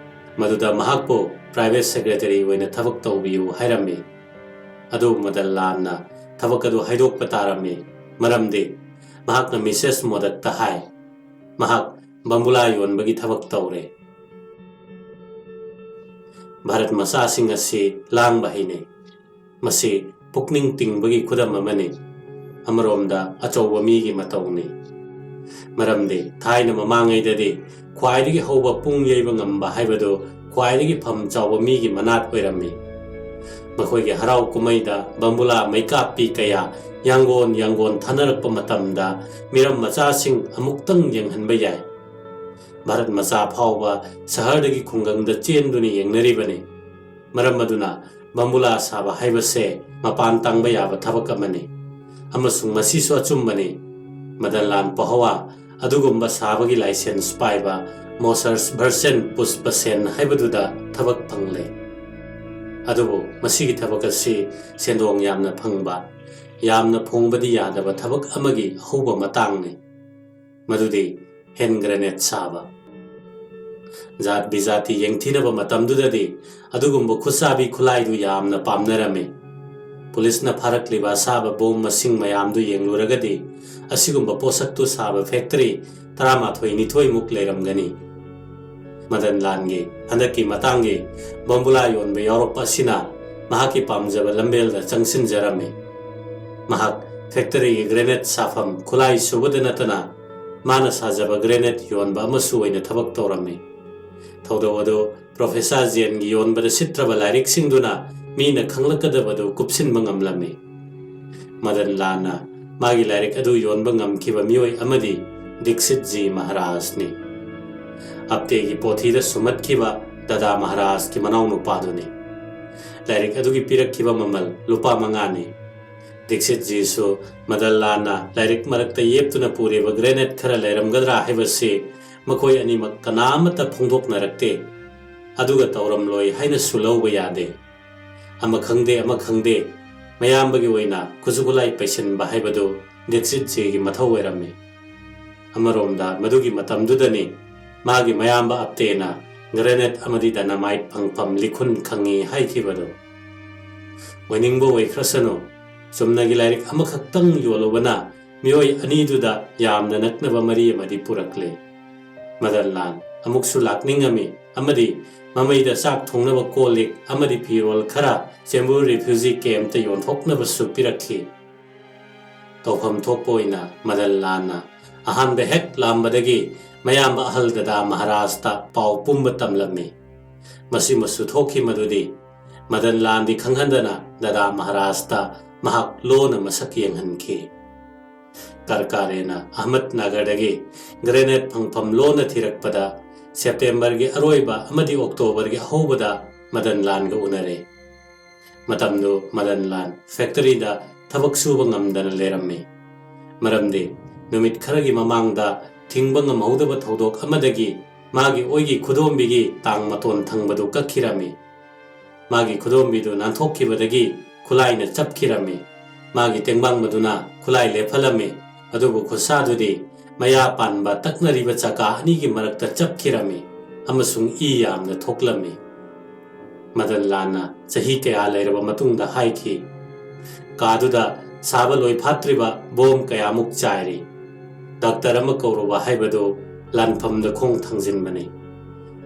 ꯃꯗꯨꯗ ꯃꯍꯥꯛꯄꯨ ꯄ꯭ꯔꯥꯏꯚꯦꯠ ꯁꯦꯀ꯭ꯔꯦꯇꯔꯤ ꯑꯣꯏꯅ ꯊꯕꯛ ꯇꯧꯕꯤꯌꯨ ꯍꯥꯏꯔꯝꯃꯤ꯫ ꯑꯗꯨ ꯃꯗꯟꯂꯥꯜꯅ ꯊꯕꯛ ꯑꯗꯨ ꯍꯥꯏꯗꯣꯛꯄ ꯇꯥꯔꯝꯃꯤ꯫ ꯃꯔꯝꯗꯤ ꯃꯍꯥꯛꯅ ꯃꯤꯁꯦꯁ ꯃꯣꯗꯛꯇ ꯍꯥꯏ, ꯃꯍꯥꯛ ꯕꯝꯕꯨꯂꯥ ꯌꯣꯟꯕꯒꯤ ꯊꯕꯛ ꯇꯧꯔꯦ꯫ ꯚꯥꯔꯠ ꯃꯆꯥꯁꯤꯡ ꯑꯁꯤ ꯂꯥꯡꯕ ꯍꯩꯅꯩ꯫ ꯃꯁꯤ ꯄꯨꯛꯅꯤꯡ ꯇꯤꯡꯕꯒꯤ ꯈꯨꯗꯝ ꯑꯃꯅꯤ꯫ ꯑꯃꯔꯣꯝꯗ ꯑꯆꯧꯕ ꯃꯤꯒꯤ ꯃꯇꯧꯅꯤ꯫ ꯃꯔꯝꯗꯤ ꯊꯥꯏꯅ ꯃꯃꯥꯡꯉꯩꯗꯗꯤ ꯈ꯭ꯋꯥꯏꯗꯒꯤ ꯍꯧꯕ ꯄꯨꯡ ꯌꯩꯕ ꯉꯝꯕ ꯍꯥꯏꯕꯗꯨ ꯈ꯭ꯋꯥꯏꯗꯒꯤ ꯐꯝ ꯆꯥꯎꯕ ꯃꯤꯒꯤ ꯃꯅꯥꯠ ꯑꯣꯏꯔꯝꯃꯤ꯫ ꯃꯈꯣꯏꯒꯤ ꯍꯔꯥꯎ ꯀꯨꯝꯍꯩꯗ ꯕꯝꯕꯨꯂꯥ ꯃꯩꯀꯥꯞꯄꯤ ꯀꯌꯥ ꯌꯥꯡꯒꯣꯟ ꯌꯥꯡꯒꯣꯟ ꯊꯥꯅꯔꯛꯄ ꯃꯇꯝꯗ ꯃꯤꯔꯝ ꯃꯆꯥꯁꯤꯡ ꯑꯃꯨꯛꯇꯪ ꯌꯦꯡꯍꯟꯕ ꯌꯥꯏ꯫ ꯚꯥꯔꯠ ꯃꯆꯥ ꯐꯥꯎꯕ ꯁꯍꯔꯗꯒꯤ ꯈꯨꯡꯒꯪꯗ ꯆꯦꯟꯗꯨꯅ ꯌꯦꯡꯅꯔꯤꯕꯅꯤ꯫ ꯃꯔꯝ ꯑꯗꯨꯅ ꯕꯝꯕꯨꯂꯥ ꯁꯥꯕ ꯍꯥꯏꯕꯁꯦ ꯃꯄꯥꯟ ꯇꯥꯡꯕ ꯌꯥꯕ ꯊꯕꯛ ꯑꯃꯅꯤ, ꯑꯃꯁꯨꯡ ꯃꯁꯤꯁꯨ ꯑꯆꯨꯝꯕꯅꯤ꯫ ꯃꯗꯟꯂꯥꯟ ꯄꯍꯋꯥ ꯑꯗꯨꯒꯨꯝꯕ ꯁꯥꯕꯒꯤ ꯂꯥꯏꯁꯦꯟꯁ ꯄꯥꯏꯕ ꯃꯣꯁꯔꯁ ꯚꯔꯁꯦꯟ ꯄꯨꯁꯄꯁꯦꯟ ꯍꯥꯏꯕꯗꯨꯗ ꯊꯕꯛ ꯐꯪꯂꯦ꯫ ꯑꯗꯨꯕꯨ ꯃꯁꯤꯒꯤ ꯊꯕꯛ ꯑꯁꯤ ꯁꯦꯟꯗꯣꯡ ꯌꯥꯝꯅ ꯐꯪꯕ, ꯌꯥꯝꯅ ꯐꯣꯡꯕꯗꯤ ꯌꯥꯗꯕ ꯊꯕꯛ ꯑꯃꯒꯤ ꯑꯍꯧꯕ ꯃꯇꯥꯡꯅꯤ꯫ ꯃꯗꯨꯗꯤ ꯍꯦꯟ ꯒ꯭ꯔꯦꯅꯦꯗ ꯁꯥꯕ꯫ ꯖꯥꯠ ꯕꯤꯖꯥꯇꯤ ꯌꯦꯡꯊꯤꯅꯕ ꯃꯇꯝꯗꯨꯗꯗꯤ ꯑꯗꯨꯒꯨꯝꯕ ꯈꯨꯠꯁꯥꯕꯤ ꯈꯨꯠꯂꯥꯏꯗꯨ ꯌꯥꯝꯅ ꯄꯥꯝꯅꯔꯝꯃꯤ꯫ ꯄꯨꯂꯤꯁꯅ ꯐꯥꯔꯛꯂꯤꯕ ꯑꯁꯥꯕ ꯕꯣꯝ ꯃꯁꯤꯡ ꯃꯌꯥꯝꯗꯨ ꯌꯦꯡꯂꯨꯔꯒꯗꯤ ꯑꯁꯤꯒꯨꯝꯕ ꯄꯣꯠꯁꯛꯇꯨ ꯁꯥꯕ ꯐꯦꯛꯇꯔꯤ ꯇꯔꯥꯃꯥꯊꯣꯏ ꯅꯤꯊꯣꯏꯃꯨꯛ ꯂꯩꯔꯝꯒꯅꯤ꯫ ꯃꯗꯟ ꯂꯥꯟꯒꯤ ꯍꯟꯗꯛꯀꯤ ꯃꯇꯥꯡꯒꯤ ꯕꯣꯝꯕꯨꯂꯥ ꯌꯣꯟꯕ ꯌꯥꯎꯔꯛꯄ ꯑꯁꯤꯅ ꯃꯍꯥꯛꯀꯤ ꯄꯥꯝꯖꯕ ꯂꯝꯕꯦꯜꯗ ꯆꯪꯁꯤꯟꯖꯔꯝꯃꯤ꯫ ꯃꯍꯥꯛ ꯐꯦꯛꯇꯔꯤꯒꯤ ꯒ꯭ꯔꯦꯅꯦꯗ ꯁꯥꯐꯝ ꯈꯨꯠꯂꯥꯏ ꯁꯨꯕꯗ ꯅꯠꯇꯅ ꯃꯥꯅ ꯁꯥꯖꯕ ꯒ꯭ꯔꯦꯅꯦꯗ ꯌꯣꯟꯕ ꯑꯃꯁꯨ ꯑꯣꯏꯅ ꯊꯕꯛ ꯇꯧꯔꯝꯃꯤ꯫ ꯊꯧꯗꯧ ꯑꯗꯨ ꯄ꯭ꯔꯣꯐꯦꯁꯔ ꯖꯦꯟꯒꯤ ꯌꯣꯟꯕꯗ ꯁꯤꯠꯇ꯭ꯔꯕ ꯂꯥꯏꯔꯤꯛꯁꯤꯡꯗꯨꯅ ꯃꯤꯅ ꯈꯪꯂꯛꯀꯗꯕꯗꯨ ꯀꯨꯞꯁꯤꯟꯕ ꯉꯝꯂꯝꯃꯤ꯫ ꯃꯗꯟ ꯂꯥꯟꯅ ꯃꯥꯒꯤ ꯂꯥꯏꯔꯤꯛ ꯑꯗꯨ ꯌꯣꯟꯕ ꯉꯝꯈꯤꯕ ꯃꯤꯑꯣꯏ ꯑꯃꯗꯤ ꯗꯤꯛꯁꯤꯠ ꯖꯤ ꯃꯍꯥꯔꯥꯖꯅꯤ꯫ ꯑꯞꯇꯦꯒꯤ ꯄꯣꯊꯤꯗ ꯁꯨꯝꯍꯠꯈꯤꯕ ꯗꯗꯥ ꯃꯍꯥꯔꯥꯖꯀꯤ ꯃꯅꯥꯎꯅꯨꯄꯥꯗꯨꯅꯤ꯫ ꯂꯥꯏꯔꯤꯛ ꯑꯗꯨꯒꯤ ꯄꯤꯔꯛꯈꯤꯕ ꯃꯃꯜ ꯂꯨꯄꯥ ꯃꯉꯥꯅꯤ꯫ ꯗꯤꯛꯁꯤꯠ ꯖꯤꯁꯨ ꯃꯗꯟ ꯂꯥꯟꯅ ꯂꯥꯏꯔꯤꯛ ꯃꯔꯛꯇ ꯌꯦꯞꯇꯨꯅ ꯄꯨꯔꯤꯕ ꯒ꯭ꯔꯦꯅꯦꯗ ꯈꯔ ꯂꯩꯔꯝꯒꯗ꯭ꯔꯥ ꯍꯥꯏꯕꯁꯤ ꯃꯈꯣꯏ ꯑꯅꯤꯃꯛ ꯀꯅꯥ ꯑꯃꯠꯇ ꯐꯣꯡꯗꯣꯛꯅꯔꯛꯇꯦ꯫ ꯑꯗꯨꯒ ꯇꯧꯔꯝꯂꯣꯏ ꯍꯥꯏꯅꯁꯨ ꯂꯧꯕ ꯌꯥꯗꯦ꯫ ꯑꯃ ꯈꯪꯗꯦ, ꯑꯃ ꯈꯪꯗꯦ, ꯃꯌꯥꯝꯕꯒꯤ ꯑꯣꯏꯅ ꯈꯨꯠꯁꯨ ꯈꯨꯠꯂꯥꯏ ꯄꯩꯁꯤꯟꯕ ꯍꯥꯏꯕꯗꯨ ꯗꯤꯛꯁꯤꯠ ꯖꯤꯒꯤ ꯃꯊꯧ ꯑꯣꯏꯔꯝꯃꯤ꯫ ꯑꯃꯔꯣꯝꯗ ꯃꯗꯨꯒꯤ ꯃꯇꯝꯗꯨꯗꯅꯤ ꯃꯥꯒꯤ ꯃꯌꯥꯝꯕ ꯑꯞꯇꯦꯅ ꯒ꯭ꯔꯦꯅꯦꯗ ꯑꯃꯗꯤ ꯗꯥꯏꯅꯥꯃꯥꯏꯠ ꯐꯪꯐꯝ ꯂꯤꯈꯨꯟ ꯈꯪꯉꯤ ꯍꯥꯏꯈꯤꯕꯗꯨ꯫ ꯑꯣꯏꯅꯤꯡꯕ ꯑꯣꯏꯈ꯭ꯔꯁꯅꯨ, ꯆꯨꯝꯅꯒꯤ ꯂꯥꯏꯔꯤꯛ ꯑꯃꯈꯛꯇꯪ ꯌꯣꯜꯂꯨꯕꯅ ꯃꯤꯑꯣꯏ ꯑꯅꯤꯗꯨꯗ ꯌꯥꯝꯅ ꯅꯛꯅꯕ ꯃꯔꯤ ꯑꯃꯗꯤ ꯄꯨꯔꯛꯂꯦ꯫ ꯃꯗꯟ ꯂꯥꯟ ꯑꯃꯨꯛꯁꯨ ꯂꯥꯛꯅꯤꯡꯉꯝꯃꯤ ꯑꯃꯗꯤ ꯃꯃꯩꯗ ꯆꯥꯛ ꯊꯣꯡꯅꯕ ꯀꯣꯜ ꯂꯤꯛ ꯑꯃꯗꯤ ꯐꯤꯔꯣꯜ ꯈꯔ ꯆꯦꯝꯕꯨꯔ ꯔꯤꯐ꯭ꯌꯨꯖꯤ ꯀꯦꯝꯞꯇ ꯌꯣꯟꯊꯣꯛꯅꯕꯁꯨ ꯄꯤꯔꯛꯈꯤ꯫ ꯇꯧꯐꯝ ꯊꯣꯛꯄ ꯑꯣꯏꯅ ꯃꯗꯟ ꯂꯥꯟꯅ ꯑꯍꯥꯟꯕ ꯍꯦꯛ ꯂꯥꯝꯕꯗꯒꯤ ꯃꯌꯥꯝꯕ ꯑꯍꯜ ꯗꯗꯥ ꯃꯍꯥꯔꯥꯖꯇ ꯄꯥꯎ ꯄꯨꯝꯕ ꯇꯝꯂꯝꯃꯤ꯫ ꯃꯁꯤꯃꯁꯨ ꯊꯣꯛꯈꯤ ꯃꯗꯨꯗꯤ ꯃꯗꯟ ꯂꯥꯟꯗꯤ ꯈꯪꯍꯟꯗꯅ ꯗꯗꯥ ꯃꯍꯥꯔꯥꯖꯇ ꯃꯍꯥꯛ ꯂꯣꯟꯅ ꯃꯁꯛ ꯌꯦꯡꯍꯟꯈꯤ꯫ ꯀꯔꯀꯥꯔꯦꯅ ꯑꯍꯃꯗꯅꯒꯔꯗꯒꯤ ꯒ꯭ꯔꯦꯅꯦꯗ ꯐꯪꯐꯝ ꯂꯣꯟꯅ ꯊꯤꯔꯛꯄꯗ ꯁꯦꯞꯇꯦꯝꯕꯔꯒꯤ ꯑꯔꯣꯏꯕ ꯑꯃꯗꯤ ꯑꯣꯛꯇꯣꯕꯔꯒꯤ ꯑꯍꯧꯕꯗ ꯃꯗꯟ ꯂꯥꯟꯒ ꯎꯅꯔꯦ꯫ ꯃꯇꯝꯗꯨ ꯃꯗꯟ ꯂꯥꯟ ꯐꯦꯛꯇꯔꯤꯗ ꯊꯕꯛ ꯁꯨꯕ ꯉꯝꯗꯅ ꯂꯩꯔꯝꯃꯤ꯫ ꯃꯔꯝꯗꯤ ꯅꯨꯃꯤꯠ ꯈꯔꯒꯤ ꯃꯃꯥꯡꯗ ꯊꯤꯡꯕ ꯉꯝꯍꯧꯗꯕ ꯊꯧꯗꯣꯛ ꯑꯃꯗꯒꯤ ꯃꯥꯒꯤ ꯑꯣꯏꯒꯤ ꯈꯨꯗꯣꯝꯕꯤꯒꯤ ꯇꯥꯡ ꯃꯇꯣꯟ ꯊꯪꯕꯗꯨ ꯀꯛꯈꯤꯔꯝꯃꯤ꯫ ꯃꯥꯒꯤ ꯈꯨꯗꯣꯝꯕꯤꯗꯨ ꯅꯥꯟꯊꯣꯛꯈꯤꯕꯗꯒꯤ ꯈꯨꯠꯂꯥꯏꯅ ꯆꯞꯈꯤꯔꯝꯃꯤ꯫ ꯃꯥꯒꯤ ꯇꯦꯡꯕꯥꯡꯕꯗꯨꯅ ꯈꯨꯠꯂꯥꯏ ꯂꯦꯞꯍꯜꯂꯝꯃꯤ, ꯑꯗꯨꯕꯨ ꯈꯨꯠꯁꯥꯗꯨꯗꯤ ꯃꯌꯥ ꯄꯥꯟꯕ ꯇꯛꯅꯔꯤꯕ ꯆꯀꯥ ꯑꯅꯤꯒꯤ ꯃꯔꯛꯇ ꯆꯞꯈꯤꯔꯝꯃꯤ ꯑꯃꯁꯨꯡ ꯏ ꯌꯥꯝꯅ ꯊꯣꯛꯂꯝꯃꯤ꯫ ꯃꯗꯟ ꯂꯥꯟꯅ ꯆꯍꯤ ꯀꯌꯥ ꯂꯩꯔꯕ ꯃꯇꯨꯡꯗ ꯍꯥꯏꯈꯤ, "ꯀꯥꯗꯨꯗ ꯁꯥꯕ ꯂꯣꯏ ꯐꯥꯠꯇ꯭ꯔꯤꯕ ꯕꯣꯝ ꯀꯌꯥꯃꯨꯛ ꯆꯥꯏꯔꯤ꯫ ꯗꯥꯛꯇꯔ ꯑꯃ ꯀꯧꯔꯨꯕ ꯍꯥꯏꯕꯗꯨ ꯂꯥꯟꯐꯝꯗ ꯈꯣꯡ ꯊꯥꯡꯖꯤꯟꯕꯅꯤ꯫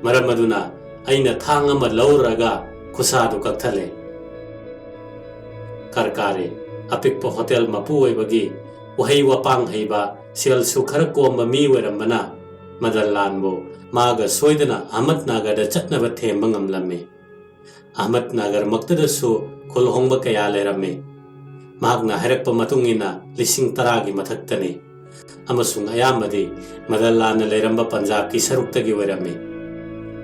ꯃꯔꯝ ꯑꯗꯨꯅ ꯑꯩꯅ ꯊꯥꯡ ꯑꯃ ꯂꯧꯔꯒ ꯈꯨꯠꯁꯥꯗꯨ ꯀꯛꯊꯠꯂꯦ"꯫ ꯀꯔꯀꯥꯔꯦ, ꯑꯄꯤꯛꯄ ꯍꯣꯇꯦꯜ ꯃꯄꯨ ꯑꯣꯏꯕꯒꯤ ꯎꯍꯩ ꯋꯥꯄꯥꯡ ꯍꯩꯕ, ꯁꯦꯜꯁꯨ ꯈꯔ ꯀꯣꯝꯕ ꯃꯤ ꯑꯣꯏꯔꯝꯕꯅ ꯃꯗꯟ ꯂꯥꯟꯕꯨ ꯃꯥꯒ ꯁꯣꯏꯗꯅ ꯑꯍꯃꯗꯅꯒꯔꯗ ꯆꯠꯅꯕ ꯊꯦꯝꯕ ꯉꯝꯂꯝꯃꯤ꯫ ꯑꯍꯃꯗꯅꯒꯔꯃꯛꯇꯗꯁꯨ ꯈꯨꯜ ꯍꯣꯡꯕ ꯀꯌꯥ ꯂꯩꯔꯝꯃꯤ꯫ ꯃꯍꯥꯛꯅ ꯍꯥꯏꯔꯛꯄ ꯃꯇꯨꯡ ꯏꯟꯅ ꯂꯤꯁꯤꯡ ꯇꯔꯥꯒꯤ ꯃꯊꯛꯇꯅꯤ, ꯑꯃꯁꯨꯡ ꯑꯌꯥꯝꯕꯗꯤ ꯃꯗꯟ ꯂꯥꯟꯅ ꯂꯩꯔꯝꯕ ꯄꯟꯖꯥꯕꯀꯤ ꯁꯔꯨꯛꯇꯒꯤ ꯑꯣꯏꯔꯝꯃꯤ꯫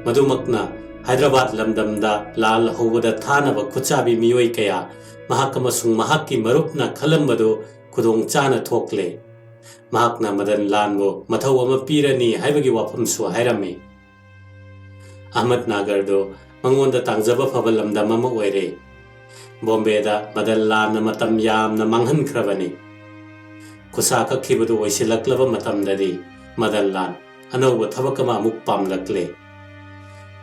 ꯃꯗꯨꯃꯛꯅ ꯍꯥꯏꯗ꯭ꯔꯕꯥꯗ ꯂꯝꯗꯝꯗ ꯂꯥꯜ ꯍꯧꯕꯗ ꯊꯥꯅꯕ ꯈꯨꯠꯆꯥꯕꯤ ꯃꯤꯑꯣꯏ ꯀꯌꯥ ꯃꯍꯥꯛ ꯑꯃꯁꯨꯡ ꯃꯍꯥꯛꯀꯤ ꯃꯔꯨꯞꯅ ꯈꯜꯂꯝꯕꯗꯨ ꯈꯨꯗꯣꯡ ꯆꯥꯅ ꯊꯣꯛꯂꯦ꯫ ꯃꯍꯥꯛꯅ ꯃꯗꯟ ꯂꯥꯟꯕꯨ ꯃꯊꯧ ꯑꯃ ꯄꯤꯔꯅꯤ ꯍꯥꯏꯕꯒꯤ ꯋꯥꯐꯝꯁꯨ ꯍꯥꯏꯔꯝꯃꯤ꯫ ꯑꯍꯃꯗꯅꯒꯔꯗꯨ ꯃꯉꯣꯟꯗ ꯇꯥꯡꯖꯕ ꯐꯕ ꯂꯝꯗꯝ ꯑꯃ ꯑꯣꯏꯔꯦ꯫ ꯕꯣꯝꯕꯦꯗ ꯃꯗꯟ ꯂꯥꯟꯅ ꯃꯇꯝ ꯌꯥꯝꯅ ꯃꯥꯡꯍꯟꯈ꯭ꯔꯕꯅꯤ꯫ ꯈꯨꯠꯁꯥ ꯀꯛꯈꯤꯕꯗꯨ ꯑꯣꯏꯁꯤꯜꯂꯛꯂꯕ ꯃꯇꯝꯗꯗꯤ ꯃꯗꯟ ꯂꯥꯟ ꯑꯅꯧꯕ ꯊꯕꯛ ꯑꯃ ꯑꯃꯨꯛ ꯄꯥꯝꯂꯛꯂꯦ꯫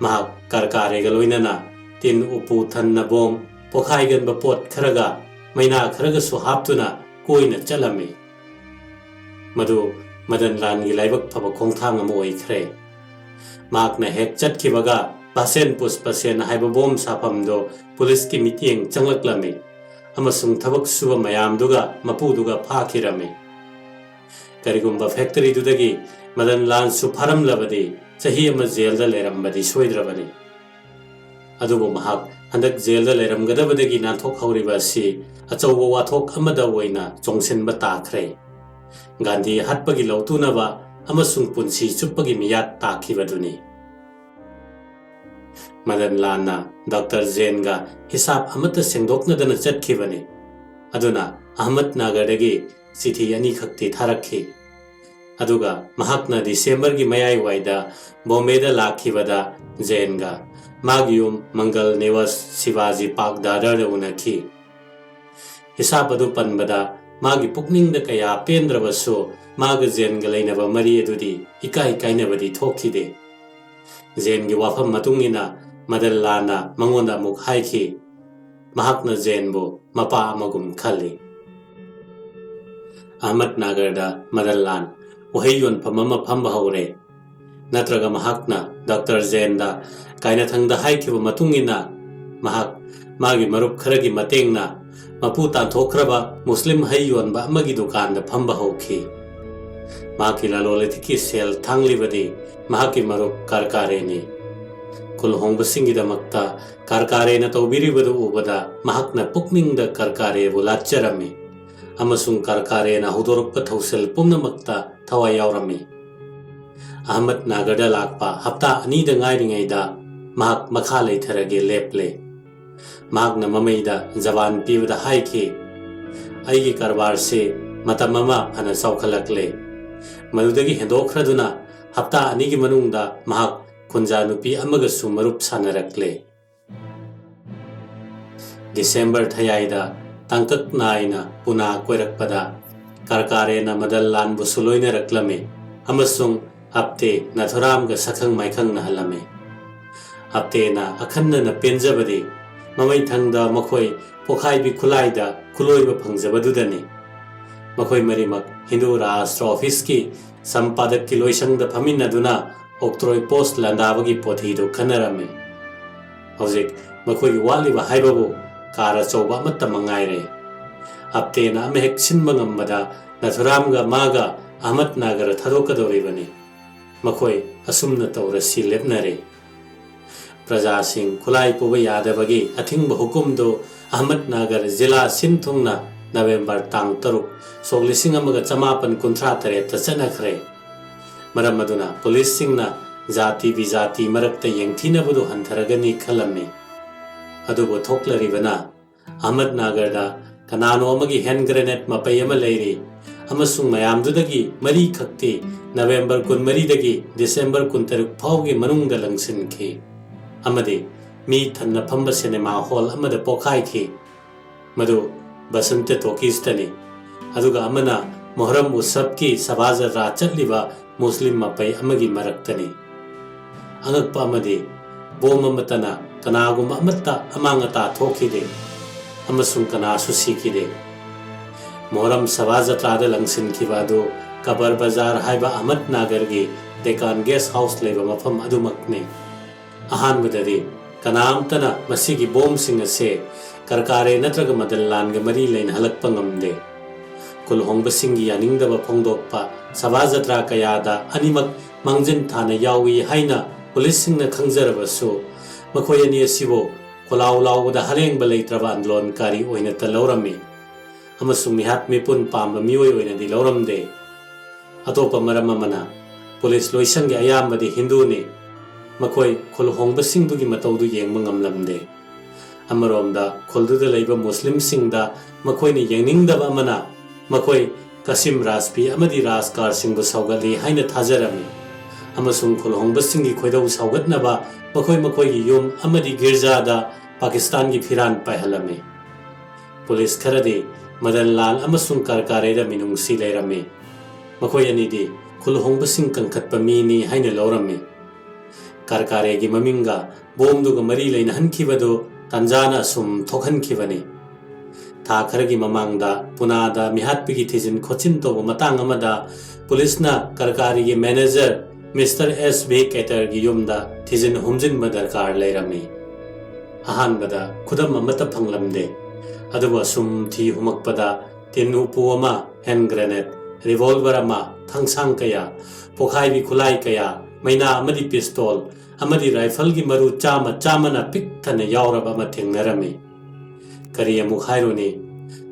ꯃꯍꯥꯛ ꯀꯔꯀꯥꯔꯦꯒ ꯂꯣꯏꯅꯅ ꯇꯤꯟ ꯎꯄꯨ ꯊꯟꯅ ꯕꯣꯝ ꯄꯣꯈꯥꯏꯒꯟꯕ ꯄꯣꯠ ꯈꯔꯒ ꯃꯩꯅꯥ ꯈꯔꯒꯁꯨ ꯍꯥꯞꯇꯨꯅ ꯀꯣꯏꯅ ꯆꯠꯂꯝꯃꯤ꯫ ꯃꯗꯨ ꯃꯗꯟ ꯂꯥꯟꯒꯤ ꯂꯥꯏꯕꯛ ꯐꯕ ꯈꯣꯡꯊꯥꯡ ꯑꯃ ꯑꯣꯏꯈ꯭ꯔꯦ꯫ ꯃꯍꯥꯛꯅ ꯍꯦꯛ ꯆꯠꯈꯤꯕꯒ ꯚꯥꯁꯦꯟ ꯄꯨꯁꯄꯁꯦꯟ ꯍꯥꯏꯕ ꯕꯣꯝ ꯁꯥꯐꯝꯗꯨ ꯄꯨꯂꯤꯁꯀꯤ ꯃꯤꯠꯌꯦꯡ ꯆꯪꯂꯛꯂꯝꯃꯤ ꯑꯃꯁꯨꯡ ꯊꯕꯛ ꯁꯨꯕ ꯃꯌꯥꯝꯗꯨꯒ ꯃꯄꯨꯗꯨꯒ ꯐꯥꯈꯤꯔꯝꯃꯤ꯫ ꯀꯔꯤꯒꯨꯝꯕ ꯐꯦꯛꯇꯔꯤꯗꯨꯗꯒꯤ ꯃꯗꯟ ꯂꯥꯟꯁꯨ ꯐꯥꯔꯝꯂꯕꯗꯤ ꯆꯍꯤ ꯑꯃ ꯖꯦꯜꯗ ꯂꯩꯔꯝꯕꯗꯤ ꯁꯣꯏꯗ꯭ꯔꯕꯅꯤ꯫ ꯑꯗꯨꯕꯨ ꯃꯍꯥꯛ ꯍꯟꯗꯛ ꯖꯦꯜꯗ ꯂꯩꯔꯝꯒꯗꯕꯗꯒꯤ ꯅꯥꯟꯊꯣꯛꯍꯧꯔꯤꯕ ꯑꯁꯤ ꯑꯆꯧꯕ ꯋꯥꯊꯣꯛ ꯑꯃꯗ ꯑꯣꯏꯅ ꯆꯣꯡꯁꯤꯟꯕ ꯇꯥꯈ꯭ꯔꯦ꯫ ꯒꯥꯟꯙꯤ ꯍꯥꯠꯄꯒꯤ ꯂꯧꯇꯨꯅꯕ ꯑꯃꯁꯨꯡ ꯄꯨꯟꯁꯤ ꯆꯨꯞꯄꯒꯤ ꯃꯤꯌꯥꯠ ꯇꯥꯈꯤꯕꯗꯨꯅꯤ꯫ ꯃꯗꯟ ꯂꯥꯟꯅ ꯗꯣꯛꯇꯔ ꯖꯦꯟꯒ ꯍꯤꯁꯥꯕ ꯑꯃꯠꯇ ꯁꯦꯡꯗꯣꯛꯅꯗꯅ ꯆꯠꯈꯤꯕꯅꯤ꯫ ꯑꯗꯨꯅ ꯑꯍꯃꯗꯅꯒꯔꯗꯒꯤ ꯆꯤꯊꯤ ꯑꯅꯤꯈꯛꯇꯤ ꯊꯥꯔꯛꯈꯤ꯫ ꯑꯗꯨꯒ ꯃꯍꯥꯛꯅ ꯗꯤꯁꯦꯝꯕꯔꯒꯤ ꯃꯌꯥꯏꯋꯥꯏꯗ ꯕꯣꯝꯕꯦꯗ ꯂꯥꯛꯈꯤꯕꯗ ꯖꯦꯟꯒ ꯃꯥꯒꯤ ꯌꯨꯝ ꯃꯪꯒꯜ ꯅꯤꯋꯥꯁ ꯁꯤꯕꯥꯖꯤ ꯄꯥꯛ ꯗꯥꯗꯔꯗ ꯎꯅꯈꯤ꯫ ꯍꯤꯁꯥꯞ ꯑꯗꯨ ꯄꯟꯕꯗ ꯃꯥꯒꯤ ꯄꯨꯛꯅꯤꯡꯗ ꯀꯌꯥ ꯄꯦꯟꯗ꯭ꯔꯕꯁꯨ ꯃꯥꯒ ꯖꯦꯟꯒ ꯂꯩꯅꯕ ꯃꯔꯤ ꯑꯗꯨꯗꯤ ꯏꯀꯥꯏ ꯀꯥꯏꯅꯕꯗꯤ ꯊꯣꯛꯈꯤꯗꯦ꯫ ꯖꯦꯟꯒꯤ ꯋꯥꯐꯝ ꯃꯇꯨꯡ ꯏꯟꯅ ꯃꯗꯜꯂꯥꯟꯅ ꯃꯉꯣꯟꯗ ꯑꯃꯨꯛ ꯍꯥꯏꯈꯤ, ꯃꯍꯥꯛꯅ ꯖꯦꯟꯕꯨ ꯃꯄꯥ ꯑꯃꯒꯨꯝ ꯈꯜꯂꯤ꯫ ꯑꯍꯃꯗ ꯅꯥꯒꯔꯗ ꯃꯗꯜꯂꯥꯟ ꯎꯍꯩ ꯌꯣꯟꯐꯝ ꯑꯃ ꯐꯝꯕ ꯍꯧꯔꯦ꯫ ꯅꯠꯇ꯭ꯔꯒ ꯃꯍꯥꯛꯅ ꯗꯥꯛꯇꯔ ꯖꯦꯟꯗ ꯀꯥꯏꯅꯊꯪꯗ ꯍꯥꯏꯈꯤꯕ ꯃꯇꯨꯡ ꯏꯟꯅ ꯃꯍꯥꯛ ꯃꯥꯒꯤ ꯃꯔꯨꯞ ꯈꯔꯒꯤ ꯃꯇꯦꯡꯅ ꯃꯄꯨ ꯇꯥꯟꯊꯣꯛꯈ꯭ꯔꯕ ꯃꯨꯁꯂꯤꯝ ꯍꯩ ꯌꯣꯟꯕ ꯑꯃꯒꯤ ꯗꯨꯀꯥꯟꯗ ꯐꯝꯕ ꯍꯧꯈꯤ꯫ ꯃꯍꯥꯛꯀꯤ ꯂꯂꯣꯟ ꯏꯇꯤꯛꯀꯤ ꯁꯦꯜ ꯊꯥꯡꯂꯤꯕꯗꯤ ꯃꯍꯥꯛꯀꯤ ꯃꯔꯨꯞ ꯀꯔꯀꯥꯔꯦꯅꯤ꯫ ꯀꯨꯜꯍꯣꯡꯕꯁꯤꯡꯒꯤꯗꯃꯛꯇ ꯀꯔꯀꯥꯔꯦꯅ ꯇꯧꯕꯤꯔꯤꯕꯗꯨ ꯎꯕꯗ ꯃꯍꯥꯛꯅ ꯄꯨꯛꯅꯤꯡꯗ ꯀꯔꯀꯥꯔꯦꯕꯨ ꯂꯥꯠꯆꯔꯝꯃꯤ ꯑꯃꯁꯨꯡ ꯀꯔꯀꯥꯔꯦꯅ ꯍꯧꯗꯣꯔꯛꯄ ꯊꯧꯁꯤꯜ ꯄꯨꯝꯅꯃꯛꯇ ꯊꯋꯥꯏ ꯌꯥꯎꯔꯝꯃꯤ꯫ ꯑꯍꯃꯗ ꯅꯥꯒꯔꯗ ꯂꯥꯛꯄ ꯍꯞꯇꯥ ꯑꯅꯤꯗ ꯉꯥꯏꯔꯤꯉꯩꯗ ꯃꯍꯥꯛ ꯃꯈꯥ ꯂꯩꯊꯔꯒꯦ ꯂꯦꯞꯂꯦ꯫ ꯃꯍꯥꯛꯅ ꯃꯃꯩꯗ ꯖꯕꯥꯟ ꯄꯤꯕꯗ ꯍꯥꯏꯈꯤ, "ꯑꯩꯒꯤ ꯀꯔꯕꯥꯔꯁꯤ ꯃꯇꯝ ꯑꯃ ꯐꯅ ꯆꯥꯎꯈꯠꯂꯛꯂꯦ꯫ ꯃꯗꯨꯗꯒꯤ ꯍꯦꯟꯗꯣꯛꯈ꯭ꯔꯗꯨꯅ ꯍꯞꯇꯥ ꯑꯅꯤꯒꯤ ꯃꯅꯨꯡꯗ ꯃꯍꯥꯛ ꯈꯨꯟꯖꯥ ꯅꯨꯄꯤ ꯑꯃꯒꯁꯨ ꯃꯔꯨꯞ ꯁꯥꯟꯅꯔꯛꯂꯦ"꯫ ꯗꯤꯁꯦꯝꯕꯔ ꯊꯌꯥꯏꯗ ꯇꯥꯡꯀꯛ ꯅꯥꯏꯅ ꯄꯨꯅꯥ ꯀꯣꯏꯔꯛꯄꯗ ꯀꯔꯀꯥꯔꯦꯅ ꯃꯗꯜ ꯂꯥꯟꯕꯨꯁꯨ ꯂꯣꯏꯅꯔꯛꯂꯝꯃꯤ ꯑꯃꯁꯨꯡ ꯑꯞꯇꯦ ꯅꯥꯊꯨꯔꯥꯝꯒ ꯁꯛꯈꯪ ꯃꯥꯏꯈꯪꯅꯍꯜꯂꯝꯃꯤ꯫ ꯑꯞꯇꯦꯅ ꯑꯈꯟꯅꯅ ꯄꯦꯟꯖꯕꯗꯤ ꯃꯃꯩꯊꯪꯗ ꯃꯈꯣꯏ ꯄꯣꯈꯥꯏꯕꯤ ꯈꯨꯂꯥꯏꯗ ꯈꯨꯂꯣꯏꯕ ꯐꯪꯖꯕꯗꯨꯗꯅꯤ꯫ ꯃꯈꯣꯏ ꯃꯔꯤꯃꯛ ꯍꯤꯟꯗꯨ ꯔꯥꯁꯇ꯭ꯔ ꯑꯣꯐꯤꯁꯀꯤ ꯁꯝꯄꯥꯗꯛꯀꯤ ꯂꯣꯏꯁꯪꯗ ꯐꯝꯃꯤꯟꯅꯗꯨꯅ ꯑꯣꯛꯇ꯭ꯔꯣꯏ ꯄꯣꯁ ꯂꯥꯟꯗꯥꯕꯒꯤ ꯄꯣꯊꯤꯗꯨ ꯈꯟꯅꯔꯝꯃꯤ꯫ ꯍꯧꯖꯤꯛ ꯃꯈꯣꯏꯒꯤ ꯋꯥꯠꯂꯤꯕ ꯍꯥꯏꯕꯕꯨ ꯀꯥꯔ ꯑꯆꯧꯕ ꯑꯃꯠꯇ ꯃꯉꯥꯏꯔꯦ꯫ ꯑꯞꯇꯦꯅ ꯑꯃ ꯍꯦꯛ ꯁꯤꯟꯕ ꯉꯝꯕꯗ ꯅꯥꯊꯨꯔꯥꯝꯒ ꯃꯥꯒ ꯑꯍꯃꯗ ꯅꯥꯒꯔ ꯊꯥꯗꯣꯛꯀꯗꯧꯔꯤꯕꯅꯤ꯫ ꯃꯈꯣꯏ ꯑꯁꯨꯝꯅ ꯇꯧꯔꯁꯤ ꯂꯦꯞꯅꯔꯦ꯫ ꯄ꯭ꯔꯖꯥꯁꯤꯡ ꯈꯨꯠꯂꯥꯏ ꯄꯨꯕ ꯌꯥꯗꯕꯒꯤ ꯑꯊꯤꯡꯕ ꯍꯨꯀꯨꯝꯗꯨ ꯑꯍꯃꯗ ꯅꯥꯒꯔ ꯖꯤꯂꯥ ꯁꯤꯟ ꯊꯨꯡꯅ ꯅꯕꯦꯝꯕꯔ ꯇꯥꯡ ꯇꯔꯨꯛ, ꯁꯣꯛ ꯂꯤꯁꯤꯡ ꯑꯃꯒ ꯆꯃꯥꯄꯟ ꯀꯨꯟꯊ꯭ꯔꯥ ꯇꯔꯦꯠꯇ ꯆꯠꯅꯈ꯭ꯔꯦ꯫ ꯃꯔꯝ ꯑꯗꯨꯅ ꯄꯨꯂꯤꯁꯁꯤꯡꯅ ꯖꯥꯇꯤ ꯕꯤꯖꯥꯇꯤ ꯃꯔꯛꯇ ꯌꯦꯡꯊꯤꯅꯕꯗꯨ ꯍꯟꯊꯔꯒꯅꯤ ꯈꯜꯂꯝꯃꯤ꯫ ꯑꯗꯨꯕꯨ ꯊꯣꯛꯂꯔꯤꯕꯅ ꯑꯍꯃꯗ ꯅꯥꯒꯔꯗ ꯀꯅꯥꯅꯣ ꯑꯃꯒꯤ ꯍꯦꯟ ꯒ꯭ꯔꯦꯅꯦꯗ ꯃꯄꯩ ꯑꯃ ꯂꯩꯔꯤ ꯑꯃꯁꯨꯡ ꯃꯌꯥꯝꯗꯨꯗꯒꯤ ꯃꯔꯤꯈꯛꯇꯤ ꯅꯕꯦꯝꯕꯔ ꯀꯨꯟꯃꯔꯤꯗꯒꯤ ꯗꯤꯁꯦꯝꯕꯔ ꯀꯨꯟꯇꯔꯨꯛ ꯐꯥꯎꯒꯤ ꯃꯅꯨꯡꯗ ꯂꯪꯁꯤꯟꯈꯤ ꯑꯃꯗꯤ ꯃꯤ ꯊꯟꯅ ꯐꯝꯕ ꯁꯤꯅꯦꯃꯥ ꯍꯣꯜ ꯑꯃꯗ ꯄꯣꯈꯥꯏꯈꯤ꯫ ꯃꯗꯨ ꯕꯁꯟꯇ ꯇꯣꯀꯤꯁꯇꯅꯤ꯫ ꯑꯗꯨꯒ ꯑꯃꯅ ꯃꯣꯍꯔꯝ ꯎꯠꯁꯕꯀꯤ ꯁꯚꯥ ꯖꯇ꯭ꯔꯥ ꯆꯠꯂꯤꯕ ꯃꯨꯁꯂꯤꯝ ꯃꯄꯩ ꯑꯃꯒꯤ ꯃꯔꯛꯇꯅꯤ꯫ ꯑꯉꯛꯄ ꯑꯃꯗꯤ, ꯕꯣꯝ ꯑꯃꯠꯇꯅ ꯀꯅꯥꯒꯨꯝꯕ ꯑꯃꯠꯇ ꯑꯃꯥꯡ ꯑꯇꯥ ꯊꯣꯛꯈꯤꯗꯦ ꯑꯃꯁꯨꯡ ꯀꯅꯥꯁꯨ ꯁꯤꯈꯤꯗꯦ꯫ ꯃꯣꯍꯔꯝ ꯁꯚꯥ ꯖꯇ꯭ꯔꯥꯗ ꯂꯪꯁꯤꯟꯈꯤꯕ ꯑꯗꯨ ꯀꯕꯔ ꯕꯖꯥꯔ ꯍꯥꯏꯕ ꯑꯍꯃꯗ ꯅꯥꯒꯔꯒꯤ ꯗꯦꯀꯥꯟ ꯒꯦꯁ ꯍꯥꯎꯁ ꯂꯩꯕ ꯃꯐꯝ ꯑꯗꯨꯃꯛꯅꯤ꯫ ꯑꯍꯥꯟꯕꯗꯗꯤ ꯀꯅꯥꯝꯇꯅ ꯃꯁꯤꯒꯤ ꯕꯣꯝꯁꯤꯡ ꯑꯁꯦ ꯀꯔꯀꯥꯔꯦ ꯅꯠꯇ꯭ꯔꯒ ꯃꯗꯟ ꯂꯥꯟꯒ ꯃꯔꯤ ꯂꯩꯅꯍꯜꯂꯛꯄ ꯉꯝꯗꯦ꯫ ꯈꯨꯜ ꯍꯣꯡꯕꯁꯤꯡꯒꯤ ꯌꯥꯅꯤꯡꯗꯕ ꯐꯣꯡꯗꯣꯛꯄ ꯁꯚꯥ ꯖꯇ꯭ꯔꯥ ꯀꯌꯥꯗ ꯑꯅꯤꯃꯛ ꯃꯥꯡꯖꯤꯟ ꯊꯥꯅ ꯌꯥꯎꯏ ꯍꯥꯏꯅ ꯄꯨꯂꯤꯁꯁꯤꯡꯅ ꯈꯪꯖꯔꯕꯁꯨ, ꯃꯈꯣꯏ ꯑꯅꯤ ꯑꯁꯤꯕꯨ ꯈꯣꯜꯂꯥꯎ ꯂꯥꯎꯕꯗ ꯍꯂꯦꯡꯕ ꯂꯩꯇ꯭ꯔꯕ ꯑꯟꯗꯣꯂꯟꯀꯥꯔꯤ ꯑꯣꯏꯅꯇ ꯂꯧꯔꯝꯃꯤ ꯑꯃꯁꯨꯡ ꯃꯤꯍꯥꯠ ꯃꯤꯄꯨꯟ ꯄꯥꯝꯕ ꯃꯤꯑꯣꯏ ꯑꯣꯏꯅꯗꯤ ꯂꯧꯔꯝꯗꯦ꯫ ꯑꯇꯣꯞꯄ ꯃꯔꯝ ꯑꯃꯅ, ꯄꯨꯂꯤꯁ ꯂꯣꯏꯁꯪꯒꯤ ꯑꯌꯥꯝꯕꯗꯤ ꯍꯤꯟꯗꯨꯅꯤ꯫ ꯃꯈꯣꯏ ꯈꯨꯜ ꯍꯣꯡꯕꯁꯤꯡꯗꯨꯒꯤ ꯃꯇꯧꯗꯨ ꯌꯦꯡꯕ ꯉꯝꯂꯝꯗꯦ꯫ ꯑꯃꯔꯣꯝꯗ, ꯈꯨꯜꯗꯨꯗ ꯂꯩꯕ ꯃꯨꯁꯂꯤꯝꯁꯤꯡꯗ ꯃꯈꯣꯏꯅ ꯌꯦꯡꯅꯤꯡꯗꯕ ꯑꯃꯅ ꯃꯈꯣꯏ ꯀꯥꯁꯤꯝ ꯔꯥꯖꯄꯤ ꯑꯃꯗꯤ ꯔꯥꯖꯀꯥꯔꯁꯤꯡꯕꯨ ꯁꯧꯒꯠꯂꯤ ꯍꯥꯏꯅ ꯊꯥꯖꯔꯝꯃꯤ ꯑꯃꯁꯨꯡ ꯈꯨꯜ ꯍꯣꯡꯕꯁꯤꯡꯒꯤ ꯈꯣꯏꯗꯧ ꯁꯥꯎꯒꯠꯅꯕ ꯃꯈꯣꯏ ꯃꯈꯣꯏꯒꯤ ꯌꯨꯝ ꯑꯃꯗꯤ ꯒꯤꯔꯖꯥꯗ ꯄꯥꯀꯤꯁꯇꯥꯟꯒꯤ ꯐꯤꯔꯥꯟ ꯄꯥꯏꯍꯜꯂꯝꯃꯤ꯫ ꯄꯨꯂꯤꯁ ꯈꯔꯗꯤ ꯃꯗꯟ ꯂꯥꯜ ꯑꯃꯁꯨꯡ ꯀꯔꯀꯥꯔꯦꯗ ꯃꯤꯅꯨꯡꯁꯤ ꯂꯩꯔꯝꯃꯤ꯫ ꯃꯈꯣꯏ ꯑꯅꯤꯗꯤ ꯈꯨꯜ ꯍꯣꯡꯕꯁꯤꯡ ꯀꯟꯈꯠꯄ ꯃꯤꯅꯤ ꯍꯥꯏꯅ ꯂꯧꯔꯝꯃꯤ꯫ ꯀꯔꯀꯥꯔꯦꯒꯤ ꯃꯃꯤꯡꯒ ꯕꯣꯝꯗꯨꯒ ꯃꯔꯤ ꯂꯩꯅꯍꯟꯈꯤꯕꯗꯨ ꯇꯥꯟꯖꯥꯅ ꯑꯁꯨꯝ ꯊꯣꯛꯍꯟꯈꯤꯕꯅꯤ꯫ ꯊꯥ ꯈꯔꯒꯤ ꯃꯃꯥꯡꯗ ꯄꯨꯅꯥꯗ ꯃꯤꯍꯥꯠꯄꯒꯤ ꯊꯤꯖꯤꯟ ꯈꯣꯠꯆꯤꯟ ꯇꯧꯕ ꯃꯇꯥꯡ ꯑꯃꯗ ꯄꯨꯂꯤꯁꯅ ꯀꯔꯀꯥꯔꯤꯒꯤ ꯃꯦꯅꯦꯖꯔ ꯃꯤꯁꯇꯔ ꯑꯦꯁ ꯚꯤ ꯀꯦꯇꯔꯒꯤ ꯌꯨꯝꯗ ꯊꯤꯖꯤꯟ ꯍꯨꯝꯖꯤꯟꯕ ꯗꯔꯀꯥꯔ ꯂꯩꯔꯝꯃꯤ꯫ ꯑꯍꯥꯟꯕꯗ ꯈꯨꯗꯝ ꯑꯃꯠꯇ ꯐꯪꯂꯝꯗꯦ, ꯑꯗꯨꯕꯨ ꯑꯁꯨꯝ ꯊꯤ ꯍꯨꯝꯃꯛꯄꯗ ꯇꯤꯟ ꯎꯄꯨ ꯑꯃ, ꯍꯦꯟ ꯒ꯭ꯔꯦꯅꯦꯗ, ꯔꯤꯚꯣꯜꯚꯔ ꯑꯃ, ꯊꯥꯡꯁꯥꯡ ꯀꯌꯥ, ꯄꯣꯈꯥꯏꯕꯤ ꯈꯨꯠꯂꯥꯏ ꯀꯌꯥ, ꯃꯩꯅꯥ ꯑꯃꯗꯤ ꯄꯤꯁꯇꯣꯜ ꯑꯃꯗꯤ ꯔꯥꯏꯐꯜꯒꯤ ꯃꯔꯨ ꯆꯥꯝꯃ ꯆꯥꯝꯃꯅ ꯄꯤꯛ ꯊꯟꯅ ꯌꯥꯎꯔꯕ ꯑꯃ ꯊꯦꯡꯅꯔꯝꯃꯤ꯫ ꯀꯔꯤ ꯑꯃꯨꯛ ꯍꯥꯏꯔꯨꯅꯤ?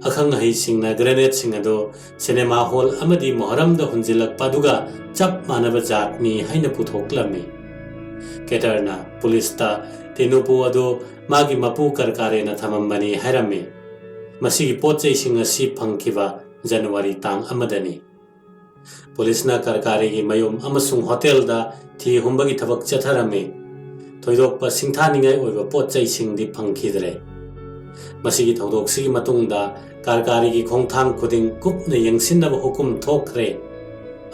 ꯑꯈꯪ ꯑꯍꯩꯁꯤꯡꯅ ꯒ꯭ꯔꯦꯅꯦꯗꯁꯤꯡ ꯑꯗꯨ ꯁꯤꯅꯦꯃꯥ ꯍꯣꯜ ꯑꯃꯗꯤ ꯃꯣꯍꯔꯝꯗ ꯍꯨꯟꯖꯤꯜꯂꯛꯄ ꯑꯗꯨꯒ ꯆꯞ ꯃꯥꯟꯅꯕ ꯖꯥꯠꯅꯤ ꯍꯥꯏꯅ ꯄꯨꯊꯣꯛꯂꯝꯃꯤ꯫ ꯀꯦꯇꯔꯅ ꯄꯨꯂꯤꯁꯇ ꯇꯤꯟ ꯎꯄꯨ ꯑꯗꯨ ꯃꯥꯒꯤ ꯃꯄꯨ ꯀꯔꯀꯥꯔꯦꯅ ꯊꯃꯝꯕꯅꯤ ꯍꯥꯏꯔꯝꯃꯤ꯫ ꯃꯁꯤꯒꯤ ꯄꯣꯠ ꯆꯩꯁꯤꯡ ꯑꯁꯤ ꯐꯪꯈꯤꯕ ꯖꯅꯋꯥꯔꯤ ꯇꯥꯡ ꯑꯃꯗꯅꯤ꯫ ꯄꯨꯂꯤꯁꯅ ꯀꯔꯀꯥꯔꯦꯒꯤ ꯃꯌꯨꯝ ꯑꯃꯁꯨꯡ ꯍꯣꯇꯦꯜꯗ ꯊꯤ ꯍꯨꯝꯕꯒꯤ ꯊꯕꯛ ꯆꯠꯊꯔꯝꯃꯤ꯫ ꯊꯣꯏꯗꯣꯛꯄ ꯁꯤꯡꯊꯥꯅꯤꯡꯉꯥꯏ ꯑꯣꯏꯕ ꯄꯣꯠ ꯆꯩꯁꯤꯡꯗꯤ ꯐꯪꯈꯤꯗ꯭ꯔꯦ꯫ ꯃꯁꯤꯒꯤ ꯊꯧꯗꯣꯛꯁꯤꯒꯤ ꯃꯇꯨꯡꯗ ꯀꯔꯀꯥꯔꯦꯒꯤ ꯈꯣꯡꯊꯥꯡ ꯈꯨꯗꯤꯡ ꯀꯨꯞꯅ ꯌꯦꯡꯁꯤꯟꯅꯕ ꯍꯨꯀꯨꯝ ꯊꯣꯛꯈ꯭ꯔꯦ꯫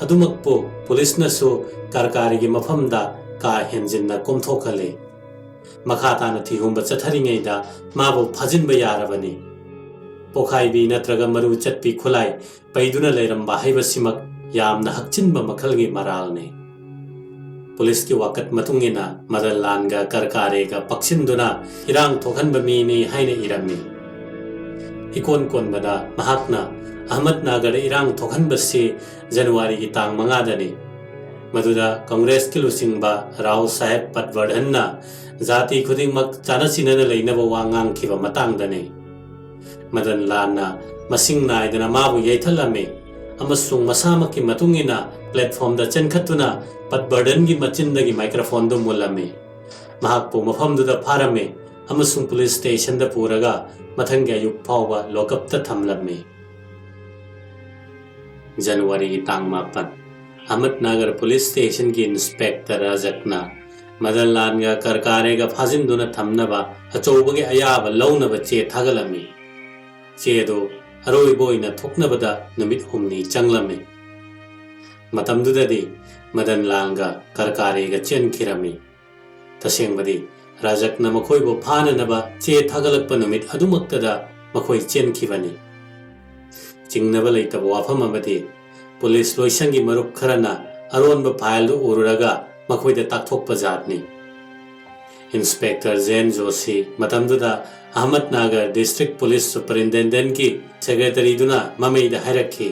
ꯑꯗꯨꯃꯛꯄꯨ ꯄꯨꯂꯤꯁꯅꯁꯨ ꯀꯔꯀꯥꯔꯦꯒꯤ ꯃꯐꯝꯗ ꯀꯥ ꯍꯦꯟꯖꯤꯟꯅ ꯀꯣꯝꯊꯣꯛꯍꯜꯂꯤ꯫ ꯃꯈꯥ ꯇꯥꯅ ꯊꯤꯍꯨꯝꯕ ꯆꯠꯊꯔꯤꯉꯩꯗ ꯃꯥꯕꯨ ꯐꯥꯖꯤꯟꯕ ꯌꯥꯔꯕꯅꯤ꯫ ꯄꯣꯈꯥꯏꯕꯤ ꯅꯠꯇ꯭ꯔꯒ ꯃꯔꯨ ꯆꯠꯄꯤ ꯈꯨꯠꯂꯥꯏ ꯄꯩꯗꯨꯅ ꯂꯩꯔꯝꯕ ꯍꯥꯏꯕꯁꯤꯃꯛ ꯌꯥꯝꯅ ꯍꯛꯆꯤꯟꯕ ꯃꯈꯜꯒꯤ ꯃꯔꯥꯜꯅꯤ꯫ ꯄꯨꯂꯤꯁꯀꯤ ꯋꯥꯀꯠ ꯃꯇꯨꯡ ꯏꯟꯅ ꯃꯗꯟ ꯂꯥꯟꯒ ꯀꯔꯀꯥꯔꯦꯒ ꯄꯛꯁꯤꯟꯗꯨꯅ ꯏꯔꯥꯡ ꯊꯣꯛꯍꯟꯕ ꯃꯤꯅꯤ ꯍꯥꯏꯅ ꯏꯔꯝꯃꯤ꯫ ꯏꯀꯣꯟ ꯀꯣꯟꯕꯗ ꯃꯍꯥꯛꯅ ꯑꯍꯃꯗꯅꯒꯔꯗ ꯏꯔꯥꯡ ꯊꯣꯛꯍꯟꯕꯁꯤ ꯖꯅꯋꯥꯔꯤꯒꯤ ꯇꯥꯡ ꯃꯉꯥꯗꯅꯤ꯫ ꯃꯗꯨꯗ ꯀꯪꯒ꯭ꯔꯦꯁꯀꯤ ꯂꯨꯆꯤꯡꯕ ꯔꯥꯎ ꯁꯥꯍꯦꯕ ꯄꯠꯕꯔꯙꯟꯅ ꯖꯥꯇꯤ ꯈꯨꯗꯤꯡꯃꯛ ꯆꯥꯅ ꯆꯤꯅꯅ ꯂꯩꯅꯕ ꯋꯥ ꯉꯥꯡꯈꯤꯕ ꯃꯇꯥꯡꯗꯅꯤ꯫ ꯃꯗꯟ ꯂꯥꯟꯅ ꯃꯁꯤꯡ ꯅꯥꯏꯗꯅ ꯃꯥꯕꯨ ꯌꯩꯊꯠꯂꯝꯃꯤ ꯑꯃꯁꯨꯡ ꯃꯁꯥꯃꯛꯀꯤ ꯃꯇꯨꯡ ꯏꯟꯅ ꯄ꯭ꯂꯦꯠꯐꯣꯝꯗ ꯆꯦꯟꯈꯠꯇꯨꯅ ꯄꯠꯕꯔꯙꯟꯒꯤ ꯃꯆꯤꯟꯗꯒꯤ ꯃꯥꯏꯀ꯭ꯔꯣꯐꯣꯟꯗꯨ ꯃꯨꯜꯂꯝꯃꯤ꯫ ꯃꯍꯥꯛꯄꯨ ꯃꯐꯝꯗꯨꯗ ꯐꯥꯔꯝꯃꯤ ꯑꯃꯁꯨꯡ ꯄꯨꯂꯤꯁ ꯁ꯭ꯇꯦꯁꯟꯗ ꯄꯨꯔꯒ ꯃꯊꯪꯒꯤ ꯑꯌꯨꯛ ꯐꯥꯎꯕ ꯂꯣꯀꯞꯇ ꯊꯝꯂꯝꯃꯤ꯫ ꯖꯅꯋꯥꯔꯤꯒꯤ ꯇꯥꯡ ꯃꯥꯄꯟ, ꯑꯍꯃꯗꯅꯒꯔ ꯄꯨꯂꯤꯁ ꯁ꯭ꯇꯦꯁꯟꯒꯤ ꯏꯟꯁꯄꯦꯛꯇꯔ ꯔꯥꯖꯛꯅ ꯃꯗꯟ ꯂꯥꯟꯒ ꯀꯔꯀꯥꯔꯦꯒ ꯐꯥꯖꯤꯟꯗꯨꯅ ꯊꯝꯅꯕ ꯑꯆꯧꯕꯒꯤ ꯑꯌꯥꯕ ꯂꯧꯅꯕ ꯆꯦ ꯊꯥꯒꯠꯂꯝꯃꯤ꯫ ꯆꯦ ꯑꯗꯨ ꯑꯔꯣꯏꯕ ꯑꯣꯏꯅ ꯊꯣꯛꯅꯕꯗ ꯅꯨꯃꯤꯠ ꯍꯨꯝꯅꯤ ꯆꯪꯂꯝꯃꯤ꯫ ꯃꯇꯝꯗꯨꯗꯗꯤ ꯃꯗꯟ ꯂꯥꯟꯒ ꯀꯔꯀꯥꯔꯦꯒ ꯆꯦꯟꯈꯤꯔꯝꯃꯤ꯫ ꯇꯁꯦꯡꯕꯗꯤ ꯔꯥꯖꯛꯅ ꯃꯈꯣꯏꯕꯨ ꯐꯥꯅꯅꯕ ꯆꯦ ꯊꯥꯒꯠꯂꯛꯄ ꯅꯨꯃꯤꯠ ꯑꯗꯨꯃꯛꯇꯗ ꯃꯈꯣꯏ ꯆꯦꯟꯈꯤꯕꯅꯤ꯫ ꯆꯤꯡꯅꯕ ꯂꯩꯇꯕ ꯋꯥꯐꯝ ꯑꯃꯗꯤ ꯄꯨꯂꯤꯁ ꯂꯣꯏꯁꯪꯒꯤ ꯃꯔꯨꯞ ꯈꯔꯅ ꯑꯔꯣꯟꯕ ꯐꯥꯏꯜꯗꯨ ꯎꯔꯨꯔꯒ ꯃꯈꯣꯏꯗ ꯇꯥꯛꯊꯣꯛꯄ ꯖꯥꯠꯅꯤ꯫ ꯏꯟꯁꯄꯦꯛꯇꯔ ꯖꯦꯟ ꯖꯣꯁꯤ, ꯃꯇꯝꯗꯨꯗ ꯑꯍꯃꯗꯅꯒꯔ ꯗꯤꯁꯇ꯭ꯔꯤꯛ ꯄꯨꯂꯤꯁ ꯁꯨꯄꯔꯤꯟꯇꯦꯟꯗꯦꯟꯠꯀꯤ ꯁꯦꯀ꯭ꯔꯦꯇꯔꯤꯗꯨꯅ ꯃꯃꯩꯗ ꯍꯥꯏꯔꯛꯈꯤ꯫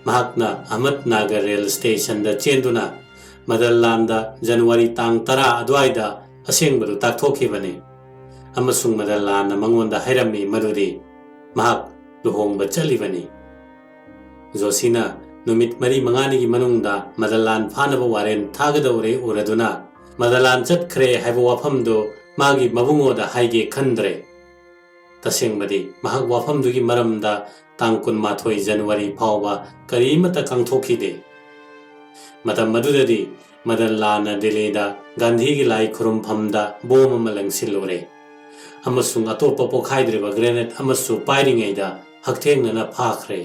ꯃꯍꯥꯛꯅ ꯑꯍꯃꯗꯅꯒꯔ ꯔꯦꯜ ꯁ꯭ꯇꯦꯁꯟꯗ ꯆꯦꯟꯗꯨꯅ ꯃꯗꯟ ꯂꯥꯟꯗ ꯖꯅꯋꯥꯔꯤ ꯇꯥꯡ ꯇꯔꯥ ꯑꯗꯨꯋꯥꯏꯗ ꯑꯁꯦꯡꯕꯗꯨ ꯇꯥꯛꯊꯣꯛꯈꯤꯕꯅꯤ ꯑꯃꯁꯨꯡ ꯃꯗꯟ ꯂꯥꯟꯅ ꯃꯉꯣꯟꯗ ꯍꯥꯏꯔꯝꯃꯤ ꯃꯗꯨꯗꯤ ꯃꯍꯥꯛ ꯂꯨꯍꯣꯡꯕ ꯆꯠꯂꯤꯕꯅꯤ꯫ ꯖꯣꯁꯤꯅ ꯅꯨꯃꯤꯠ ꯃꯔꯤ ꯃꯉꯥꯅꯤꯒꯤ ꯃꯅꯨꯡꯗ ꯃꯗꯟ ꯂꯥꯟ ꯐꯥꯅꯕ ꯋꯥꯔꯦꯟ ꯊꯥꯒꯗꯧꯔꯦ ꯎꯔꯗꯨꯅ ꯃꯗꯟ ꯂꯥꯟ ꯆꯠꯈ꯭ꯔꯦ ꯍꯥꯏꯕ ꯋꯥꯐꯝꯗꯨ ꯃꯥꯒꯤ ꯃꯕꯨꯡꯉꯣꯗ ꯍꯥꯏꯒꯦ ꯈꯟꯗ꯭ꯔꯦ꯫ ꯇꯁꯦꯡꯕꯗꯤ ꯃꯍꯥꯛ ꯋꯥꯐꯝꯗꯨꯒꯤ ꯃꯔꯝꯗ ꯇꯥꯡ ꯀꯨꯟꯃꯥꯊꯣꯏ ꯖꯅꯋꯥꯔꯤ ꯐꯥꯎꯕ ꯀꯔꯤꯃꯠꯇ ꯈꯪꯊꯣꯛꯈꯤꯗꯦ꯫ ꯃꯇꯝ ꯑꯗꯨꯗꯗꯤ ꯃꯗꯟ ꯂꯥꯜꯅ ꯗꯤꯜꯂꯤꯗ ꯒꯥꯟꯙꯤꯒꯤ ꯂꯥꯏ ꯈꯨꯔꯨꯝꯐꯝꯗ ꯕꯣꯝ ꯑꯃ ꯂꯪꯁꯤꯜꯂꯨꯔꯦ ꯑꯃꯁꯨꯡ ꯑꯇꯣꯞꯄ ꯄꯣꯈꯥꯏꯗ꯭ꯔꯤꯕ ꯒ꯭ꯔꯦꯅꯦꯗ ꯑꯃꯁꯨ ꯄꯥꯏꯔꯤꯉꯩꯗ ꯍꯛꯊꯦꯡꯅꯅ ꯐꯥꯈ꯭ꯔꯦ꯫